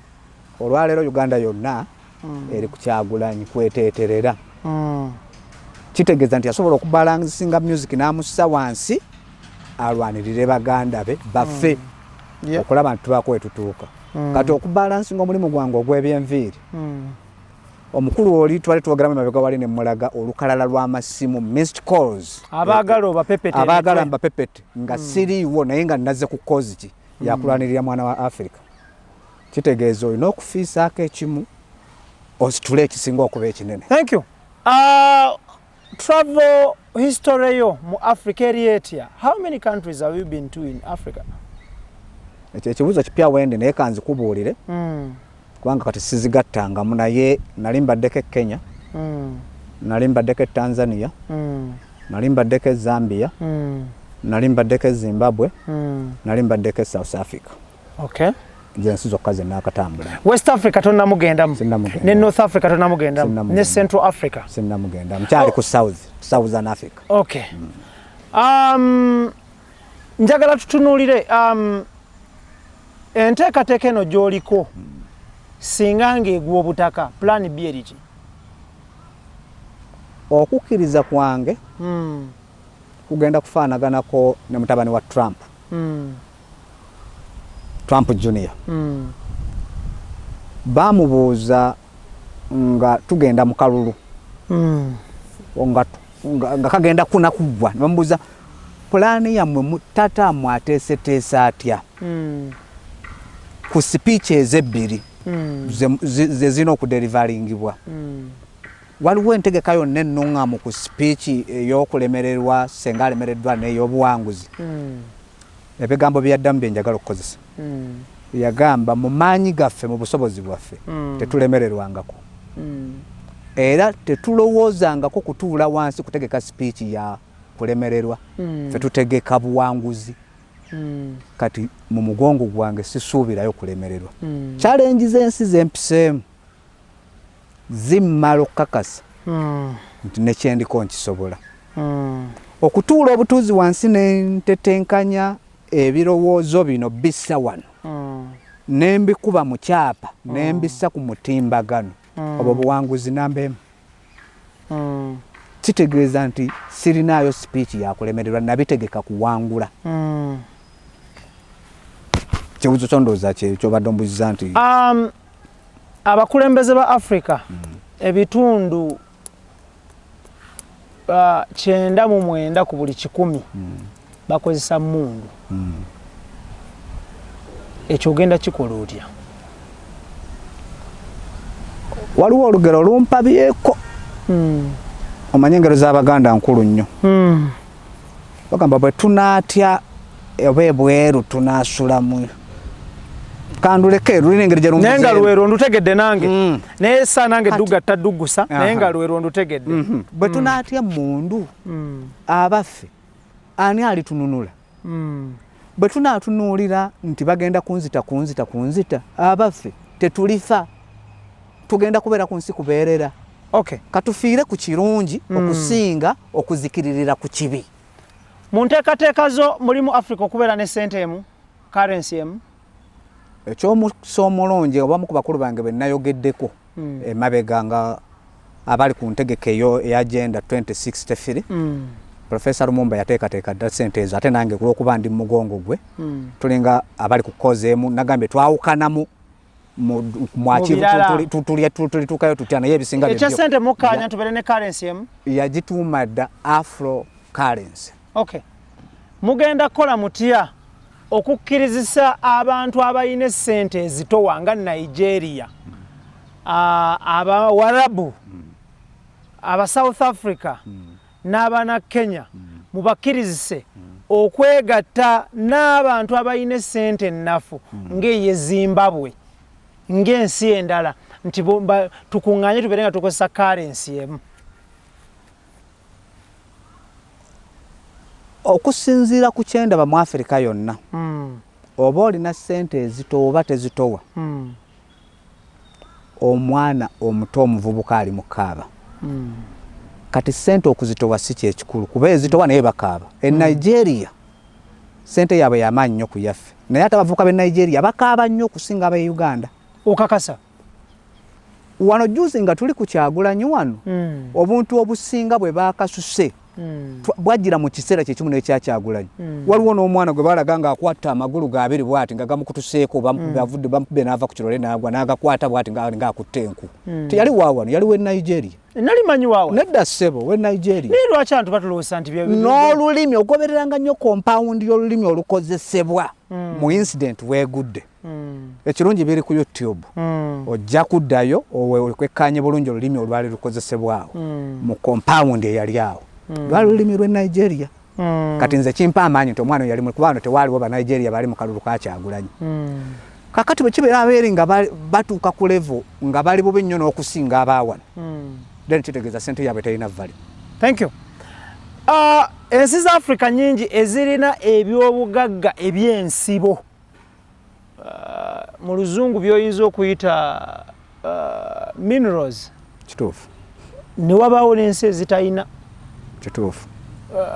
S2: Olwaleero Uganda yonna eri ku Kyagulanyi kweteeterera. Kitegeeza nti yasobola okubalansinga music n'amussa wansi alwanirire baganda be baffe okulaba nti tubaako wetutuuka. Kati okubalansinga omulimu gwange ogw'ebyenviiri, omukulu oli twali twogeramu emabega wali ne mulaga olukalala lw'amasimu, missed calls.
S1: Abaagala obapepete.
S2: Abaagala mbapepete nga siriiwo, naye nga nazze ku cause ki yakulwanirira mwana wa Africa. Kitegeeza olina okufiisaako ekimu ositule ekisinga okuba ekinene.
S1: Thank you. Travel history yo mu Africa eri etya? How many countries have you been to in Africa?
S2: Ekyo ekibuuzo kipya wendi, naye kanzikubuulire, kubanga kati sizigattangamu, naye nali mbaddeko e Kenya, nali mbaddeko e Tanzania, nali mbaddeko e Zambia, nali mbaddeko e Zimbabwe, nali mbaddeko e South Africa. Zensi zokka ze naakatambula.
S1: West Africa tonnamugendamu?
S2: Sinnamugendamu.
S1: Ne North Africa tonnamugendamu?
S2: Sinnamugendamu.
S1: Ne Central Africa?
S2: Sinnamugendamu, kyali ku Southern Africa.
S1: Okay. Njagala tutunuulire enteekateeka eno gy'oliko. Singa ng'egwa obutaka, plan B eriki?
S2: Okukkiriza kwange kugenda kufaanaganako ne mutabani wa Trump, Trump Junior. Bamubuuza nga tugenda mu kalulu, nga kagenda kuna kuggwa, ne bamubuuza pulaani yammwe, tata mwateeseteese atya ku speech ezebbiri ze zirina okudeliveringibwa? Waliwo entegeka yonna ennuŋŋamu ku speech ey'okulemererwa senga alemereddwa n'ey'obuwanguzi? Ebigambo bye yaddamu bye njagala okukozesa. Yagamba, mu maanyi gaffe, mu busobozi bwaffe, tetulemererwangako, era tetulowoozangako kutuula wansi kutegeka speech ya kulemererwa. Ffe tutegeka buwanguzi. Kati mu mugongo gwange sisuubirayo kulemererwa. Challenge z'ensi zempiseemu zimmala okukakasa nti nekyendiko nkisobola. Okutuula obutuuzi wansi nentetenkanya ebirowoozo bino bissa wano, nembikuba mu kyapa, nembissa ku mutimbagano, obwo buwanguzi namba emu. Kitegeeza nti sirinaayo speech yakulemererwa, nabitegeka kuwangula. Kibuuzo kyo ndowooza kyobadde ombuziza nti
S1: Abakulembeze ba Africa, ebitundu 99 ku buli 100 bakozesa mundu. Ekyo ogenda kikola otya?
S2: Waliwo olugero lumpabyeko. Omanye engero z'Abaganda nkulu nnyo. Bagamba bwe tunaatya oba ebweru tunaasulamu kanduleke lulina engeri gye
S1: naye nga lwero ndutegedde nange, naye saa nange dugatta duggusa, naye nga lwero ndutegedde.
S2: Bwe tunaatya mundu, abaffe ani alitununula? Bwe tunaatunuulira nti bagenda kunzita kunzita kunzita, abaffe tetulifa, tugenda kubeera ku nsi kubeerera.
S1: Okay.
S2: Katufiire ku kirungi okusinga okuzikiririra ku kibi.
S1: Mu nteekateeka zo mulimu Africa okubeera ne ssente emu, currency emu?
S2: Ekyomukisa omulungi, obamu ku bakulu bange be nayogeddeko emabega nga abali ku ntegeka eyo eya Agenda 2063, Profesa Lumumba yateekateeka dda ssente ezo, ate nange kulwokuba ndi mu mugongo gwe, tulinga abali ku cause emu. Nagambye twawukanamu mwakitulituukayo tutya, naye ebisinga
S1: ekya ssente mukkaanya tubeere ne currency emu?
S2: Yagituuma dda Afro currency.
S1: Okay. Mugenda kukola mutya okukkirizisa abantu abalina essente ezitowa nga Nigeria, Abawarabu, aba South Africa n'abana Kenya, mubakkirizise okwegatta n'abantu abalina essente ennafu ng'eye Zimbabwe, ng'ensi endala, nti tukuŋŋaanye tubeere nga tukozesa currency emu?
S2: Okusinziira ku kyendaba mu Afirika yonna, oba olina ssente ezitowa oba tezitowa, omwana omuto omuvubuka ali mu kaaba. Kati ssente okuzitowa si kyekikulu, kuba ezitowa naye bakaaba. E Nigeria ssente yaabwe yamaanyi nnyo ku yaffe, naye ate abavubuka b'e Nigeria bakaaba nnyo okusinga ab'e Uganda.
S1: Okakasa?
S2: Wano juzi nga tuli ku Kyagulanyi wano, obuntu obusinga bwe baakasuse bwajjira mu kiseera kyekimu n'ekyakyagulanyi. Waliwo n'omwana gwe balaga ng'akwata amagulu ga abiri bw'ati nga gamukutuseeko, avudde bamukubye n'ava ku kirole n'agwa n'agakwata bw'ati ng'akutte enku. Teyali wa wano, yali w'e Nigeria.
S1: Nali manyi waawa.
S2: Nedda ssebo, w'e Nigeria.
S1: Naye lwaki abantu batulowooza nti
S2: n'olulimi ogobereranga nnyo kompawundi y'olulimi olukozesebwa mu incident weegudde. Ekirungi biri ku YouTube, ojja kuddayo okwekkaanye bulungi olulimi olwali lukozesebwawo mu compound eyali awo. Lwali lulimi lw'e Nigeria. Kati nze kimpa amaanyi nti omwana oyo yali kuba wano tewaaliwo ba Nigeria bali mu kalulu ka Kyagulanyi. Kakati bwe kibeera abeeri nga batuuka ku level nga bali bubi nnyo n'okusinga abaawano, then kitegeeza ssente yaabwe terina value.
S1: Thank you. Ensi za Africa nyingi ezirina ebyobugagga ebyensibo, mu luzungu byoyinza okuyita minerals.
S2: Kituufu.
S1: Ne wabaawo n'ensi ezitalina.
S2: Kituufu.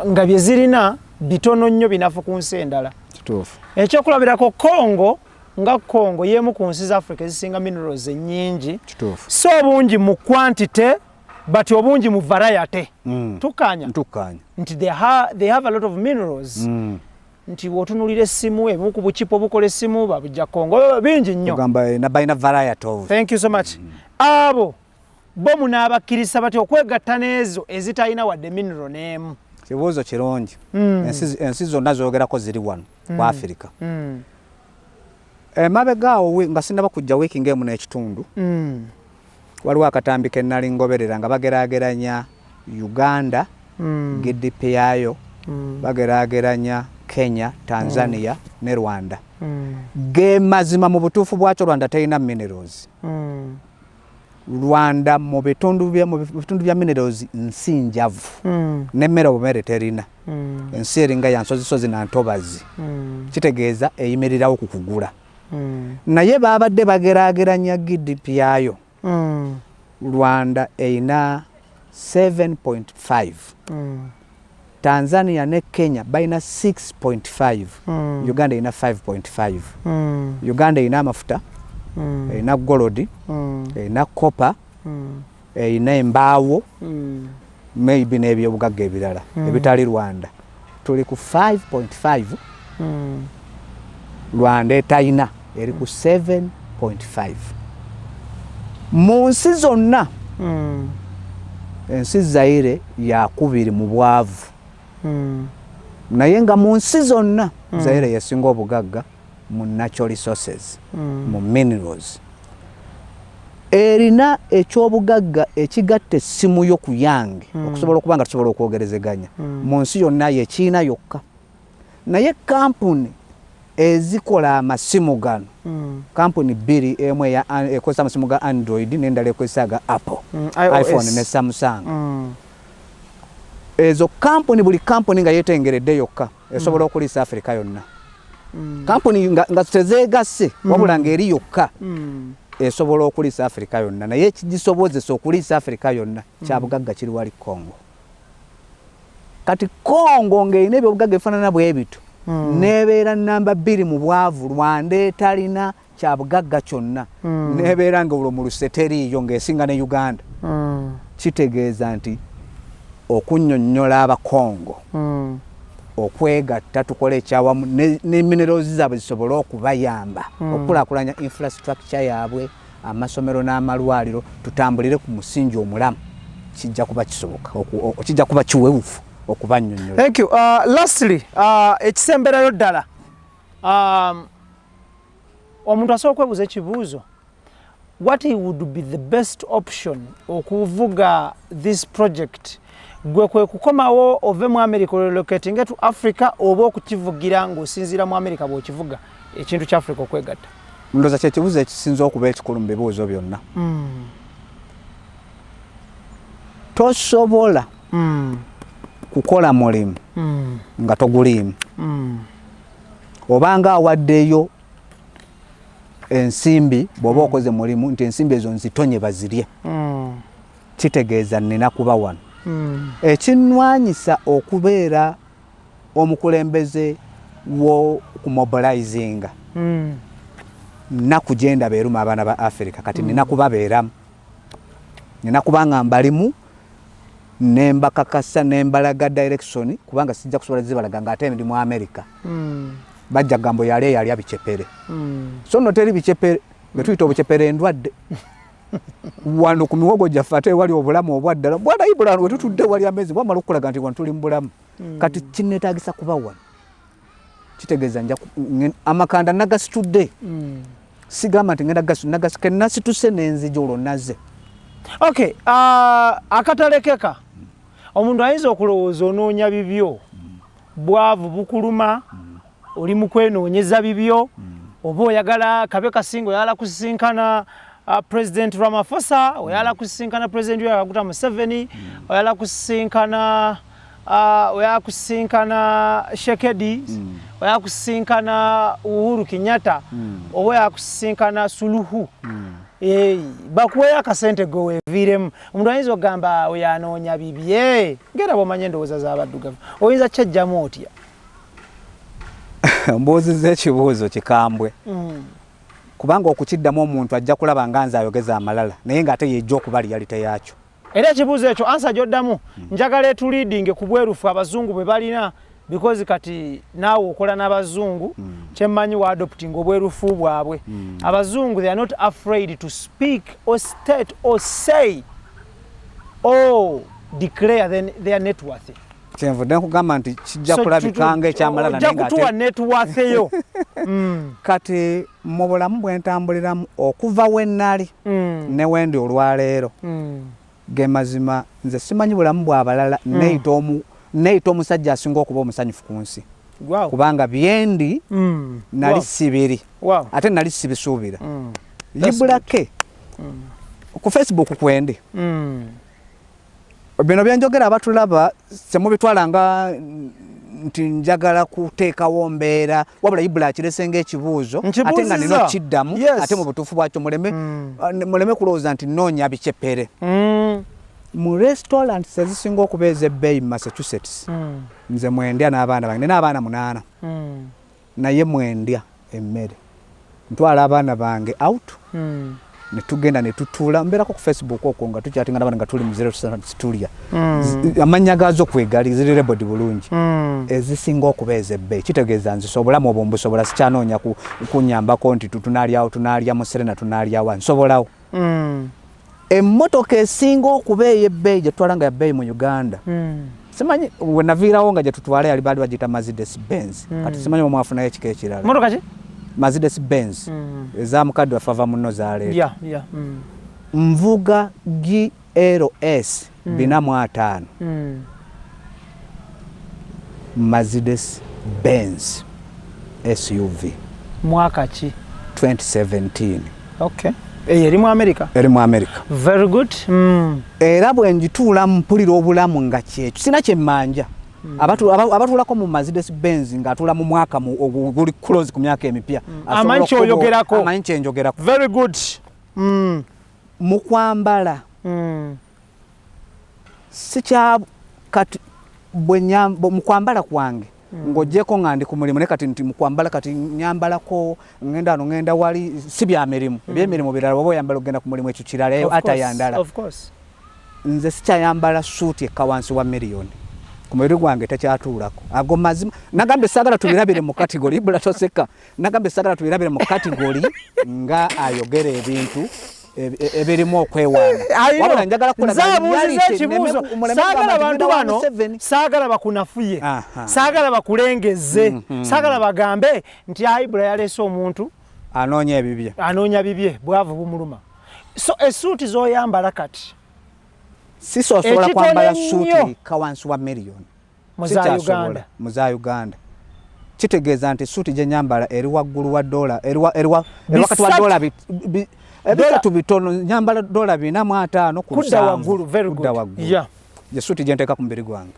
S1: Nga bye zirina bitono nnyo, binafu ku nsi endala.
S2: Kituufu.
S1: Ekyokulabirako Congo, nga Congo y'emu ku nsi za Africa ezisinga minerals ennyingi.
S2: Kituufu.
S1: So obungi mu quantity, but obungi mu variety. Tukkaanya?
S2: Ntukkaanya.
S1: Nti they have a lot of minerals. Nti bw'otunuulira essimu, ebimu ku bukipo obukola essimu babujja Congo, bingi nnyo.
S2: Ogamba balina variety of.
S1: Thank you so much. Abo bo munaabakkiriza batya okwegatta n'ezo ezitalina wadde mineral n'emu?
S2: Kibuuzo kirungi. Ensi zonna zogerako ziri wano ku Afirika. Emabega awo nga sinnaba kujja wiiki ng'emu n'ekitundu, waliwo akatambi ke nali ngoberera nga bageraageranya Uganda, GDP yaayo, bageraageranya Kenya, Tanzania ne Rwanda. Ge mazima mu butuufu bwakyo Rwanda terina minerals. Rwanda mu bitundu bya minerals nsi njavu, n'emmere obumere terina. Ensi eringa ya nsozisozi na ntobazi, kitegeeza eyimirirawo ku kugula. Naye babadde bageraageranya GDP yaayo. Rwanda erina 7.5, Tanzania ne Kenya balina 6.5, Uganda erina 5.5. Uganda erina amafuta, erina gold, erina copper, erina embaawo, maybe n'ebyobugagga ebirala ebitali. Rwanda tuli ku 5.5, Rwanda etalina eri ku 7.5. Mu nsi zonna, ensi Zaire yakubiri mu bwavu, naye nga mu nsi zonna Zaire yesinga obugagga mu natural resources, mu minerals. Erina ekyobugagga ekigatta essimu yo ku yange okusobola okuba nga tusobola okwogerezeganya. Mu nsi yonna yekiina yokka, naye kampuni ezikola amasimu gano, kampuni bbiri, emu ekozesa amasimu ga Android n'endala ekozesa ga Apple, iPhone ne Samsung. Ezo kampuni, buli kampuni nga yetengeredde yokka, esobola okuliisa Africa yonna. Kampuni nga tezeegasse, wabula ng'eri yokka esobola okuliisa Afirika yonna, naye ekigisobozesa okuliisa Afirika yonna kyabugagga kiri wali Congo. Kati Congo ng'erina ebyobugagga ebifaanana bwe bityo, nebeera namba 2 mu bwavu, Rwanda etalina kyabugagga kyonna, nebeera nga olwo mu luse teriiyo, ng'esinga ne Uganda. Kitegeeza nti okunnyonnyola Abakongo okwegatta tukole ekyawamu ne minerals zaabwe zisobole okubayamba okukulaakulanya infrastructure yaabwe, amasomero n'amalwaliro, tutambulire ku musingi omulamu, kijja kuba kisoboka, kijja kuba kiwewufu okubannyonnyola.
S1: Thank you. Lastly, ekisemberayo ddala, omuntu asobola okwebuuza ekibuuzo, what would be the best option okuvuga this project? Gwe kwe kukomawo ove mu America, relocating to Africa, oba okukivugira ng'osinziira mu America bw'okivuga ekintu kya Africa okwegatta?
S2: Ndowooza kyekibuuzo ekisinza okuba ekikulu mu bibuuzo byonna. Tosobola kukola mulimu nga toguliimu. Obanga awaddeyo ensimbi, bw'oba okoze mulimu nti ensimbi ezo nzitonye bazirye, kitegeeza nina kuba wano. Ekinnwanyisa okubeera omukulembeze w'okumobilizinga, nnaku gye ndaba eruma abaana ba Afirika, kati nina kubabeeramu, nina kuba nga mbalimu nembakakasa nembalaga direction, kubanga sijja kusobola zibalaga ng'ate ndi mu America. Bajja kugamba yali eyalya bicepere. So nno teri bicepere, betuyita obucepere endwadde wano ku miwogo gyaffe, ate wali obulamu obwaddala bwanayibula wetutudde wali amezi bwamala okukulaga nti wano tuli mu bulamu. Kati kinneetagisa kuba wano, kitegeeza nja amakanda nagasitudde. Sigamba nti ngenda nagasike, nasituse nenzija olwo naze.
S1: Okay, akatalekeka, omuntu ayinza okulowooza onoonya bibyo, bwavu bukuluma, oli mu kwenoonyeza bibyo, oba oyagala kabe kasinga, oyagala kusisinkana President Ramaphosa, oyagala kusisinkana President Yoweri Kaguta Museveni, oyagala kusisinkana Tshisekedi, oyagala kusisinkana Uhuru Kenyatta, oba oyagala kusisinkana Suluhu. Bakuweyo akasente gwe weeviiremu. Omuntu ayinza okugamba oyo anoonya bibye, ngera bw'omanya endowooza z'abaddugavu, oyinza kyejjamu otya?
S2: Mbuuzizza ekibuuzo kikambwe, kubanga okukiddamu omuntu ajja kulaba nga nze ayogeza amalala, naye ng'ate yejja okuba reality yaakyo.
S1: Era ekibuuzo ekyo, answer gy'oddamu, njagala etuleadinge ku bwerufu abazungu bwe balina, because kati naawe okola n'abazungu, kyemmanyi wa adopting obwerufu bwabwe. Abazungu, they are not afraid to speak or state or say or declare their net worth.
S2: Kyenvudde nkugamba nti kijja kulabika nga ekyamalala.
S1: Ojja kutuwa net worth eyo.
S2: Kati mu bulamu bwe ntambuliramu okuva we nali ne wendi olwaleero, ge mazima nze simanyi bulamu bw'abalala, neeyita omusajja asinga okuba omusanyufu ku nsi, kubanga byendi nali sibiri, ate nali sibisuubira. Ibulake ku Facebook kwendi, bino byenjogera abatulaba temubitwala nga nti njagala kuteekawo mbeera, wabula Ibula akirese ng'ekibuuzo ate nga nina okiddamu. Ate mu butuufu bwakyo muleme kulowooza nti noonya bicepere. Mu restaurants ezisinga okuba ez'ebbeeyi mu Massachusetts, nze mwendya n'abaana bange. Nina abaana 8, naye mwendya emmere. Ntwala abaana bange out ne tugenda ne tutuula, mbeerako ku Facebook okwo nga tukyatinga n'abaana nga tuli mu zero restaurants tulya. Amannya gaazo kwegali ziri labeled bulungi, ezisinga okuba ez'ebbeeyi. Kitegeeza nzisa obulamu obwo mbusobola, sikyanoonya kunyambako nti tunaalyawo, tunaalya mu Serena, tunaalyawa, nsobolawo. Emmotoka esinga okuba ey'ebbeeyi gye tutwala nga ya bbeeyi mu Uganda, simanyi we naviirawo nga gye tutwala yali baali bagiyita Mercedes Benz. Kati simanyi omwafunayo ekika ekirala.
S1: Motoka ki?
S2: Mercedes Benz eza mukadde waffe ava muno zaleeta. Nvuga GLS 450, Mercedes Benz SUV.
S1: Mwaka ki?
S2: 2017.
S1: Okay, eyo eri mu America?
S2: Eri mu America.
S1: Very good.
S2: Era bwe ngituulamu mpulira obulamu nga kyekyo, sina kyemmanja. Abatuulako mu Mercedes Benz ng'atuula mu mwaka guli close ku myaka emipya.
S1: Amanyi kyoyogerako.
S2: Amanyi kyenjogerako.
S1: Very good.
S2: Mu kwambala sikya kati mu kwambala kwange ng'oggyeko nga ndi ku mulimu, naye kati nti mu kwambala kati nyambalako ngenda ano ngenda wali, si bya mirimu. Ebyemirimu birala, oba oyambala okugenda ku mulimu ekyo kirala, eyo atayandala. Nze sikyayambala suuti ekka wansi wa miliyoni, ku mubiri gwange tekyatuulako. Ago mazima nagambye saagala tubirabire mu category. Ibula toseka, nagambye saagala tubirabire mu category nga ayogera ebintu ebirimu okwewaana, wabula njagala
S1: kulaga ekibuuzo. Saagala bantu bano, saagala bakunafuye, saagala bakulengeze, saagala bagambe nti Ibula yaleese omuntu
S2: anoonya ebibye.
S1: Anoonya bibye, bwavu bumuluma. So esuuti z'oyambala kati?
S2: Sisosobola kwambala suuti ka wansi wa miliyoni.
S1: Muza Uganda?
S2: Muza Uganda. Kitegeeza nti suuti gye nyambala eri waggulu wa dola, eri wakati wa dola ebisatu bitono. Nyambala $450 ku
S1: lusanvu
S2: kudda waggulu, ye suuti gye nteeka ku mubiri gwange.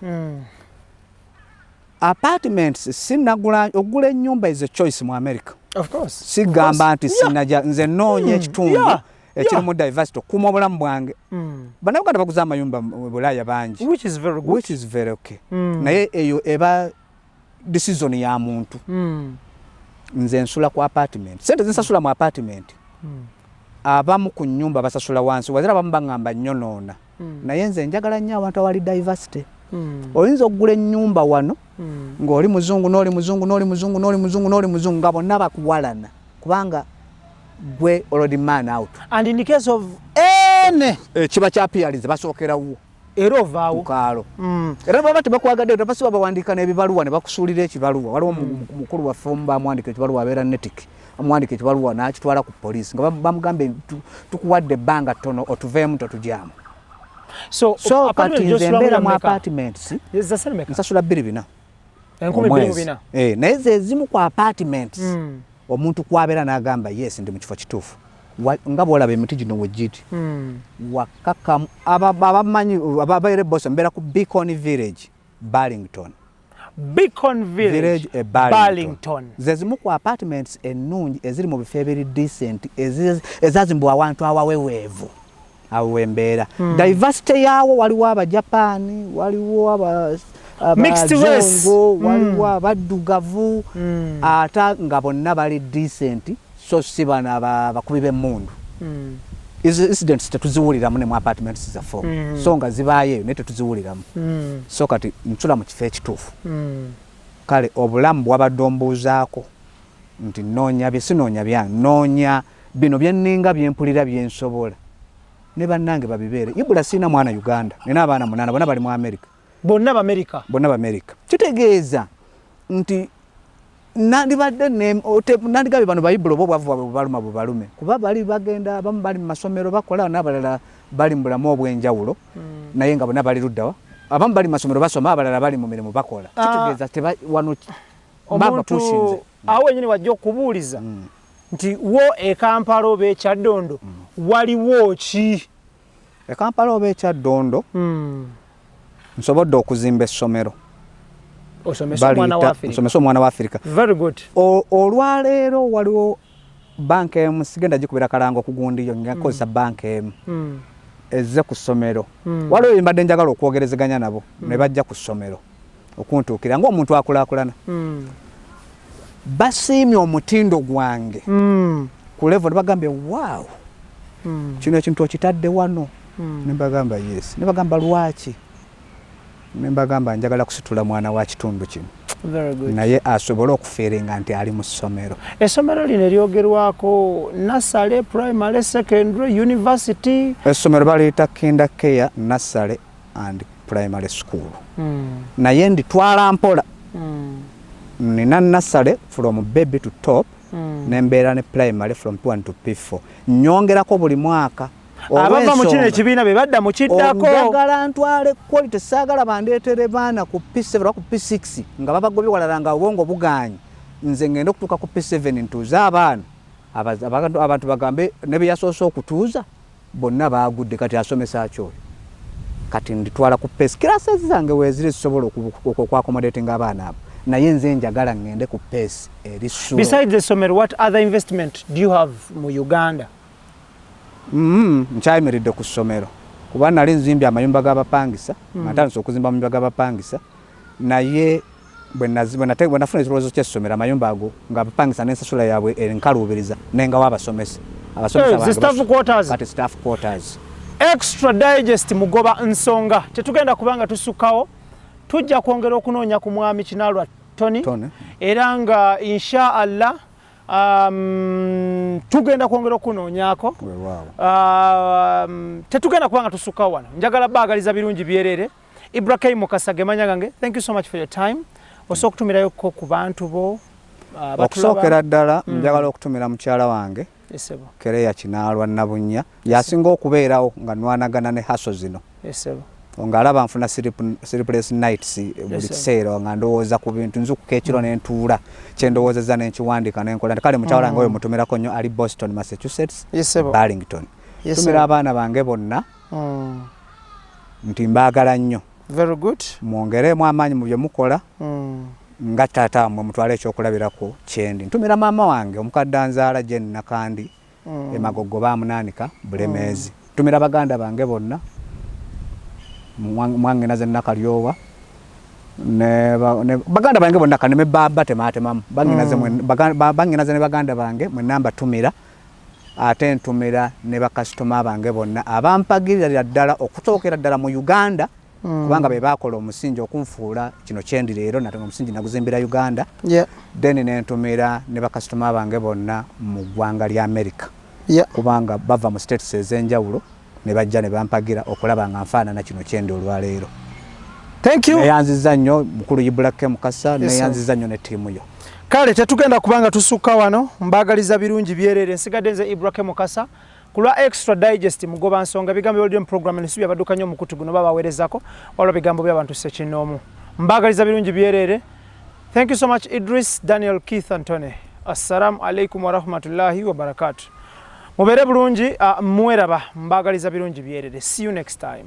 S2: Apartments sinagula. Ogula ennyumba is a choice mu America. Sigamba nti sinaja, nze noonya ekitundu ekirimu diversity okukuuma obulamu bwange. Bannayuganda baguza amayumba mu Bulaaya bangi,
S1: which
S2: is very okay, naye eyo eba decision ya muntu. Nze nsula ku apartment, sente zinsasula mu apartment, abamu ku nyumba basasula wansi wazira, abamu baŋŋamba nnyonoona, naye nze njagala nnyo awantu awali diversity. Oyinza okugula ennyumba wano ng'oli muzungu n'oli muzungu n'oli muzungu n'oli muzungu n'oli muzungu, nga bonna bakuwalana kubanga gwe already man out.
S1: And in the case of any
S2: Kiba kya appearance, basookerawo.
S1: Era ovaawo.
S2: Kukaalo. Era baba tebakwagadde, tebasiba bawandiika n'ebibaluwa ne bakusuulira ekibaluwa. Waliwo mukulu waffe omu bamuwandika ekibaluwa, abeera Natick, amuwandika ekibaluwa n'akitwala ku poliisi nga bamugambe, "Tukuwadde ebbanga ttono otuveemu, totujaamu."
S1: So,
S2: so kati nze mbeera mu apartments, nsasula 24.
S1: 2400?
S2: Eh, naye ze ezimu ku apartments omuntu kwabeera n'agamba, "Yes, ndi mu kifo kituufu." Nga bwolaba emiti gino wegiti wakakamu. Abamanyi ababeera Boston, mbeera ku Beacon Village, Burlington.
S1: Beacon Village,
S2: e Burlington. Ze zimu ku apartments ennungi eziri mu bifo ebiri decent, ezazimbibwa awantu awaweweevu. Awo wembeera. Diversity yaawo, waliwo Abajapaani, waliwo abazungu, waliwo abaddugavu, ate nga bonna bali decent, so si bano abakubi b'emmundu. Incidents tetuziwuliramu ne mu apartments zaffe, so nga zibaayo eyo naye tetuziwuliramu. So kati nsula mu kifo ekituufu. Kale obulamu bwabadde ombuuzaako nti noonya bye, sinoonya byange, noonya bino byenninga byempulira byensobola ne bannange babibeere. Ibula siina mwana Uganda, nina abaana munaana, bonna bali mu America.
S1: Bonna Bamerika?
S2: Bonna Bamerika. Kitegeeza nti nandibadde nandigabye bano bayibula oba obwavu bwabwe bubaluma bubalume, kuba bali bagenda, abamu bali mu masomero bakola, n'abalala bali mu bulamu obw'enjawulo, naye nga bonna bali luddawa? Abamu bali mu masomero basoma, abalala bali mu mirimu bakola. Kitegeeza wano
S1: omuntu awo wenyini wajja okubuuliza nti wo e Kampala oba ekyaddondo waliwo ki?
S2: E Kampala oba ekyaddondo nsobodde okuzimba essomero.
S1: Osomesa omwana wa Afrika.
S2: Nsomesa omwana wa Afrika.
S1: Very good.
S2: Olwaleero waliwo banka emu, sigenda gikubira kalango kugundiyo, ngakozesa banka emu ezze ku ssomero. Waliwo mbadde njagala okwogerezeganya nabo ne bajja ku ssomero okuntuukira ng'omuntu akulaakulana. Basiimye omutindo gwange ku level ne bagambye, "Wow, kino ekintu okitadde wano." Ne mbagamba, "Yes." Ne bagamba, "Lwaki?" Ne mbagamba, "Njagala kusitula mwana wa kitundu kino
S1: Very good.
S2: naye asobole okufeerenga nti ali mu ssomero."
S1: Essomero lino eryogerwako, nursery, primary, secondary, university?
S2: Essomero baliyita Kinder Care Nursery and Primary School, naye nditwala mpola. Nina nursery from baby to top, nembeera ne primary from P1 to P4, nyongerako buli mwaka.
S1: Abava mu kino
S2: Olw'ensonga,
S1: ekibiina be badda mu kiddako.
S2: Njagala ntwale quality, saagala bandeetere baana ku P7 oba ku P6 nga babagobye walala nga obwongo buganye. Nze ngenda okutuuka ku P7 ntuuze abaana, abantu bagambe ne be yasoose okutuuza bonna baagudde, kati asomesa ki oyo? Kati nditwala ku pace. Classes zange weeziri zisobola okwaccommodatinga abaana abo, naye nze njagala ŋŋende ku pace eri slow.
S1: Besides essomero, what other investment do you have mu Uganda?
S2: Nkyayimiridde ku ssomero kuba nali nzimbye amayumba g'abapangisa, nga ntandise okuzimba amayumba g'abapangisa, naye bwe nafuna ekirowoozo ky'essomero, amayumba ago ng'abapangisa n'ensasula yaabwe enkaluubiriza, nengawo abasomesa. Abasomesa
S1: Hey,
S2: bange
S1: the staff quarters.
S2: Kati staff quarters.
S1: Extra Digest, mugoba nsonga, tetugenda kubanga tusukkawo, tujja kwongera okunoonya ku mwami Kinaalwa Tony.
S2: Tony.
S1: Era nga insha Allah tugenda kwongera okunoonyaako.
S2: Weewaawo.
S1: Tetugenda kubanga tusukkawo wano. Njagala baagaliza birungi byerere. Ibrahim Mukasa gemanya gange. Thank you so much for your time. Osobola okutumirayoko ku bantu bo abatulaba?
S2: Okusookera ddala njagala okutumira mukyala wange.
S1: Esebo.
S2: Kereya Kinaalwa Nabunnya, yasinga okubeerawo nga nwanagana ne hustle zino.
S1: Esebo.
S2: Ng'alaba nfuna sleepless nights buli kiseera nga ndowooza ku bintu, nzukuka ekiro nentuula kyendowoozezza nenkiwandiika nenkola. Kale mukyala wange oyo mutumirako nnyo, ali Boston, Massachusetts,
S1: Yesebo.
S2: Burlington. Tumira abaana bange bonna nti mbaagala nnyo.
S1: Very good.
S2: Mwongeremu amaanyi mu bye mukola nga taata wammwe, mutwale ekyokulabirako kyendi. Ntumira maama wange omukadde anzaala, Jen Nakandi, emagogo bamunaanika Bulemeezi. Ntumira baganda bange bonna, mwangenaze Nakalyowa ne baganda bange bonna, kaneme batematemamu banginaze, banginaze ne baganda bange mwenna mbatumira. Ate ntumira ne bakasitoma bange bonna abampagirira ddala okusookera ddala mu Uganda, kubanga be bakola omusingi okunfuula kino kyendi leero. Nate omusingi naguzimbira Uganda. Then nentumira ne bakasitoma bange bonna mu ggwanga lya America, kubanga bava mu states ez'enjawulo ne bajja ne bampagira okulaba nga nfaanana kino kyendi olwaleero.
S1: Thank you.
S2: Neyanziza nnyo mukulu Ibulake Mukasa. Neyanziza nnyo ne ttiimu yo.
S1: Kale tetugenda kubanga tusukka wano. Mbaagaliza birungi byerere. Nsigadde nze Ibrake Mukasa ku lwa Extra Digest, mugoba nsonga. Ebigambo byolidde mu program eno si byabadduka nnyo omukutu guno babaweerezako, waliwo bigambo by'abantu ssekinnoomu. Mbaagaliza birungi byerere. Thank you so much, Idris Daniel Keith Antony. Assalamu alaikum warahmatullahi wabarakatu. Mubeere bulungi, mweraba. Mbaagaliza birungi byerere. See you next time.